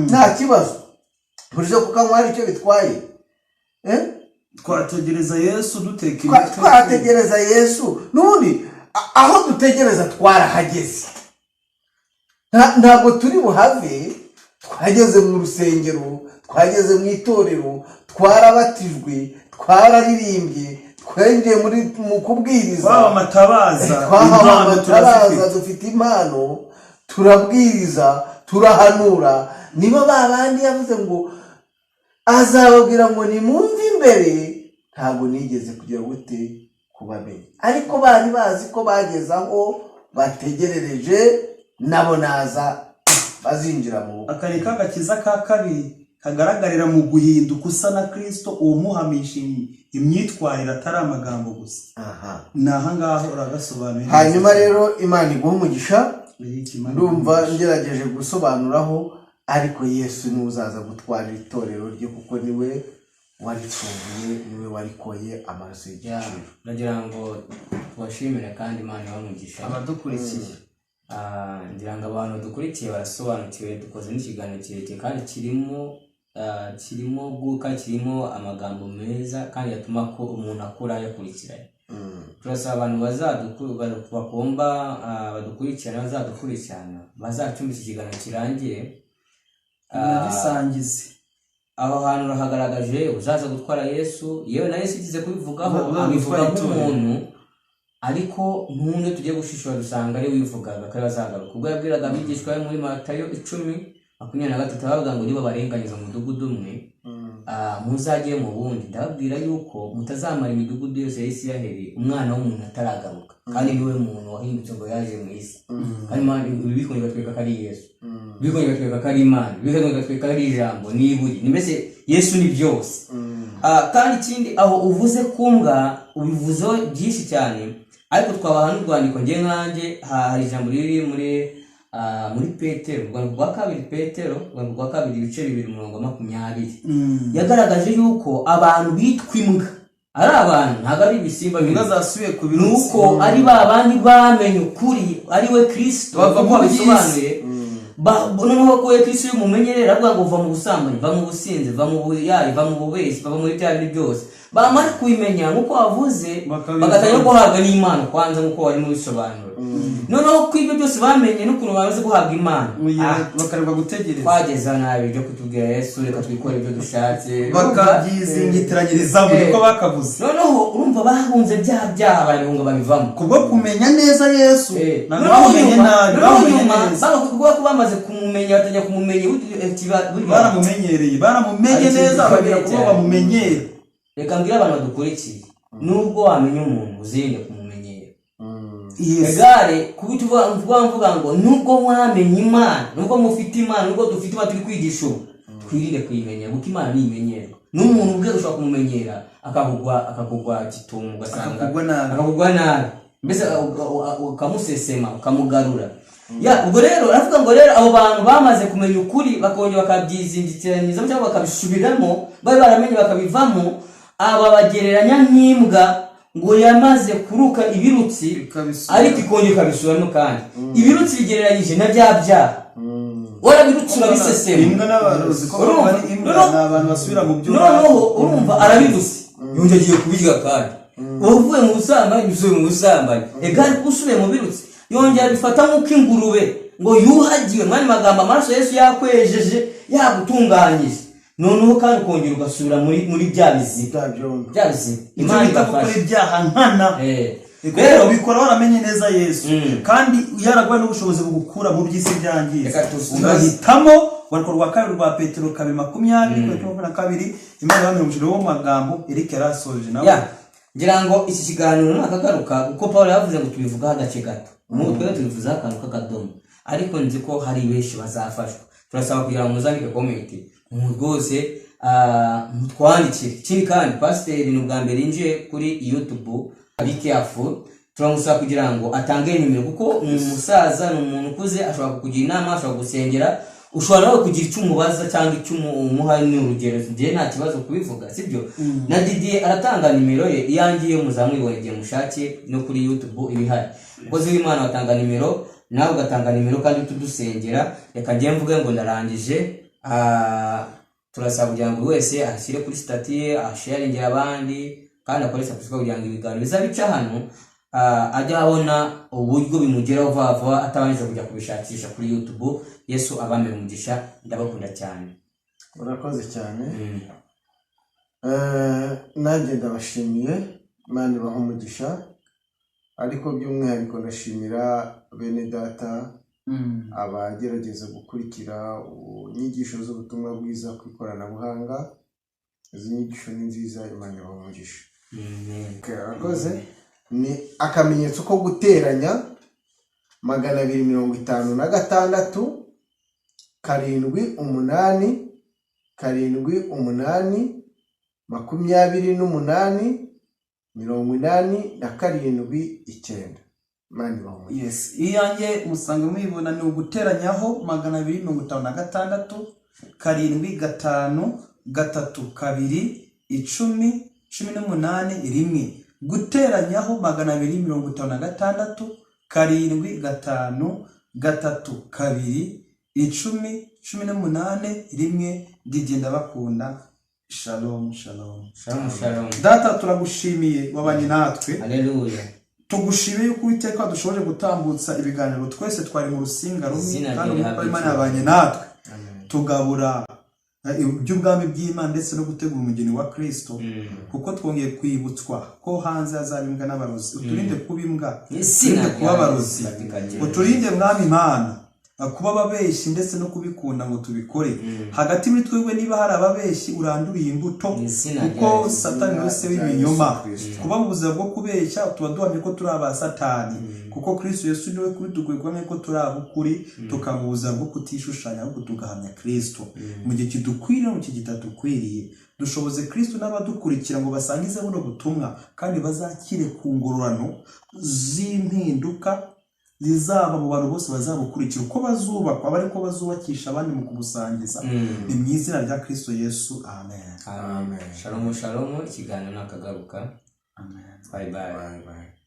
nta kibazo, burya kukanywa hari icyo bitwaye? Twategereza Yesu duteka imitwe. Twategereza Yesu n'ubundi, aho dutegereza twarahageze. Ntabwo turi buhave, twageze mu rusengero, twageze mu itorero, twarabatijwe, twararirimbye, twinjiye muri mu kubwiriza. Twahawe amatabaza. Twahawe Impano amatabaza. turazifite. Dufite impano, turabwiriza, turahanura. Niba ba bandi yavuze ngo azababwira ngo nimwumve imbere, ntabwo nigeze kugira gute kubamenya, ariko bari bazi ko bageze aho bategerereje, nabo naza bazinjira mu bukwe. Akari k'agakiza ka kabiri kagaragarira mu guhinduka usa na Kirisito, umuhamisha imyitwarire atari amagambo gusa. Ni ahangaha uragasobanuye neza. Hanyuma rero Imana iguha umugisha. Eric, Imana Ndumva iguhe umugisha. ngerageje gusobanuraho, ariko Yesu niwe uzaza gutwara itorero rye, kuko niwe Waricunguye, niwe warikoye amaraso y'igiciro. Ndagira ngo tubashimire kandi Imana ibahe umugisha. Abadukurikiye. Ngira ngo abantu dukurikiye barasobanukiwe. Dukoze n'ikiganiro kirekire kandi kirimo bwuka, kirimo amagambo meza kandi yatuma ko umuntu akura yakurikiranye. Turasaba abantu bagomba badukurikirana, bazadukurikirana, bazacumba iki kiganiro kirangire. Munagisangize. Aho hantu urahagaragaje uzaza gutwara Yesu. Yewe, na Yesu igize kubivugaho, Uzaza abivuga gutwara itorero. nk'umuntu, ariko ntundi tugiye gushishura dusanga ari wivugaga ko azagaruka. Ubwo yabwiraga abigishwa be muri Matayo 10:23, abavuga ngo niba barenganyiza umudugudu umwe, muzajye mu wundi. Ndababwira yuko mutazamara imidugudu yose ya Isiraheli umwana w'umuntu ataragaruka. Kandi niwe muntu wahindutse ngo yaje mu isi. Kandi ibi bikongera batwereka ko ari Yesu, bikongera batwereka ko ari Imana, bikongera batwereka ko ari ijambo n'ibuye, ni mbese Yesu ni byose. Kandi ikindi, aho uvuze ku mbwa, ubivuzeho byinshi cyane, ariko twabaha n'urwandiko. Njye nkanjye hari ijambo riri muri Petero, urwandiko rwa kabiri Petero, urwandiko rwa kabiri, ibice 2, umurongo wa 20. Yagaragaje yuko abantu bitwa imbwa ari abantu, ntabwo ari ibisimba Imbwa bindi. zasubiye ku birutsi. Nuko ari ba bandi bamenye ukuri, ari we Kristo, Bava kuko mu by'isi. babisobanuye. Noneho ko we Kristo iyo umumenyerera, avuga ngo va mu busambanyi, va mu businzi, va mu buyayi, va mu bubeshyi, va muri bya bindi byose. Bamara kubimenya nk'uko wavuze, Bakabivamo. bagatangira guhabwa n'Imana kwanza, nk'uko warimo ubisobanura. Noneho ko ibyo byose bamenye n'ukuntu bamaze guhabwa Imana, Mu gihe bakareba gutegereza. Twageza nabi ibyo kutubwira Yesu, reka twikore ibyo dushatse. Bakabyizingitiranyirizamu, niko bakavuze. Noneho urumva bahunze bya byaha, barabihunga, babivamo. Kubwo kumenya neza Yesu, ntabwo Noneho bamumenye nyuma, nabi, noneho bamumenye nyuma neza. Kuba ko bamaze kumumenya, batangira kumumenya, Baramumenyereye, baramumenye Hari ikintu neza, bagera gikomeye kubo cyane. bamumenyera. Reka mbwire abantu badukurikiye, nubwo wamenya umuntu, uzirinde kumumenyera. Egare kuba mvuga ngo nubwo mwamenye Imana, nubwo mufite Imana, nubwo dufite Imana turi kwigisha ubu, twirinde kuyimenya, kuko Imana ntimenyerwa. N'umuntu ubwe ushobora kumumenyera akakugwa gitumo, ugasanga Akakugwa nabi. Akakugwa nabi, mbese ukamusesema, ukamugarura. Ya, ubwo rero aravuga ngo rero abo bantu bamaze kumenya ukuri, bakongera bakabyizingitiranyiriza cyangwa bakabisubiramo, bari baramenye bakabivamo, aba bagereranya nk'imbwa ngo yamaze kuruka ibirutsi, Ikabisubiramo. ariko ikongera ikabisubiramo. Kandi ibirutsi bigereranyije na bya byaha, warabirutse, urabisesema. Imbwa n'abarozi ko Urumva? bari imbwa, ni abantu basubira mu byo Noneho urumva arabirutse, yongera agiye kubirya. Kandi uvuye mu busambanyi, usubiye mu busambanyi, egari kuko usubiye mu birutsi. Yongera abifata nk'uko ingurube ngo yuhagiwe, mwanya magambo, amaraso Yesu yakwejeje, yagutunganyije, noneho kandi ukongera ugasubira muri bya biziba. Bya byombi. Bya biziba. Icyo Imana bita gukora ibafashe. ibyaha nkana. Rero ubikora waramenye neza Yesu, kandi yaraguhaye n'ubushobozi bugukura mu by'isi byangiza, Reka tusoze. ugahitamo urwandiko rwa kabiri rwa Petero 2:20 kuri 22. Imana ibamire umushuro w'amagambo Eric yarasoje nawe. Ya, ngira ngo iki kiganiro nakagaruka, kuko Paul yavuze ngo tubivugaho agace gato, n'ubu twebwe tubivuzeho akantu k'akadomo, ariko nzi ko hari benshi bazafashwa. Turasaba kugira ngo muzandike comment mu rwose, mutwandikire. Ikindi kandi, pasiteri ni ubwa mbere yinjiye kuri YouTube, be careful. Turamusaba kugira ngo atange nimero, kuko ni umusaza, ni umuntu ukuze, ashobora kukugira inama, ashobora gusengera, ushobora nawe kugira icyo umubaza cyangwa icyo umuha. Ni urugero, njyewe nta kibazo kubivuga, sibyo? Na Didier aratanga nimero ye, iyanjye iyo muzamwibona igihe mushakiye, no kuri YouTube ibihari. Umukozi w'Imana batanga nimero, nawe ugatanga nimero kandi tudusengera. Reka njye mvuge ngo ndarangije. Turasaba kugira ngo buri wese ashyire kuri status ye, asharingire abandi, kandi akore subscribe kugira ngo ibiganiro bizabica hano, ajye abona uburyo bimugeraho vuba vuba, atabanje kujya kubishakisha kuri YouTube. Yesu abamere umugisha, ndabakunda cyane. Urakoze cyane. Nanjye ndabashimiye, Imana ibaha umugisha, ariko by'umwihariko ndashimira bene data abagerageza gukurikira inyigisho z'ubutumwa bwiza ku ikoranabuhanga. Izi nyigisho ni nziza, Imana ibaha umugisha. Okay, urakoze. Ni akamenyetso ko guteranya 256 7 8 7 8 28 87 9. Imana ibaha umugisha. Yes, iyanjye musanga muyibona, ni uguteranyaho 256 7 5 3 2. 10 18 1 guteranyaho 256 7 5 3 2 10 18 1. Ndigenda bakunda. Shalom, shalom. Shalom, shalom. Data, turagushimiye wabanye natwe. Haleluya. Tugushimiye yuko Uwiteka dushoboje gutambutsa ibiganiro, twese twari mu rusinga rumwe, Izina kandi rye Umwuka rihabwe w'Imana icyubahiro. yabanye natwe, Amen. tugabura iby'ubwami bw'Imana ndetse no gutegura umugeni wa Kristo, kuko twongeye kwibutswa ko hanze hazaba imbwa n'abarozi. Uturinde kuba imbwa, Izina uturinde kuba rya abarozi, Yesu katika uturinde, Mwami Imana, kuba ababeshyi ndetse no kubikunda ngo tubikore. Hagati muri twebwe niba hari ababeshyi, uranduriye imbuto, Mu izina kuko rya Yesu. Satani wese Rya w'ibinyoma. Yesu Kristo. Kuba mu buzima bwo kubeshya, tuba duhamye ko turi aba Satani, kuko Kristo Yesu niwe kuri. Dukwiye guhamya ko turi ab'ukuri, tukaba ubuzima bwo kutishushanya, ahubwo tugahamya Kristo mu gihe kidukwiriye no mu gihe kitadukwiriye. Dushoboze Kristo n'abadukurikira ngo basangize buno butumwa, kandi bazakire ku ngororano z'impinduka zizaba mu bantu bose bazabukurikira, uko bazubakwa aba ariko bazubakisha abandi mu kubusangiza. Ni mu izina rya Kristo Yesu, amen. Amen. Shalom, shalom. Ikiganiro nakagaruka. Amen. Bye bye. Bye bye.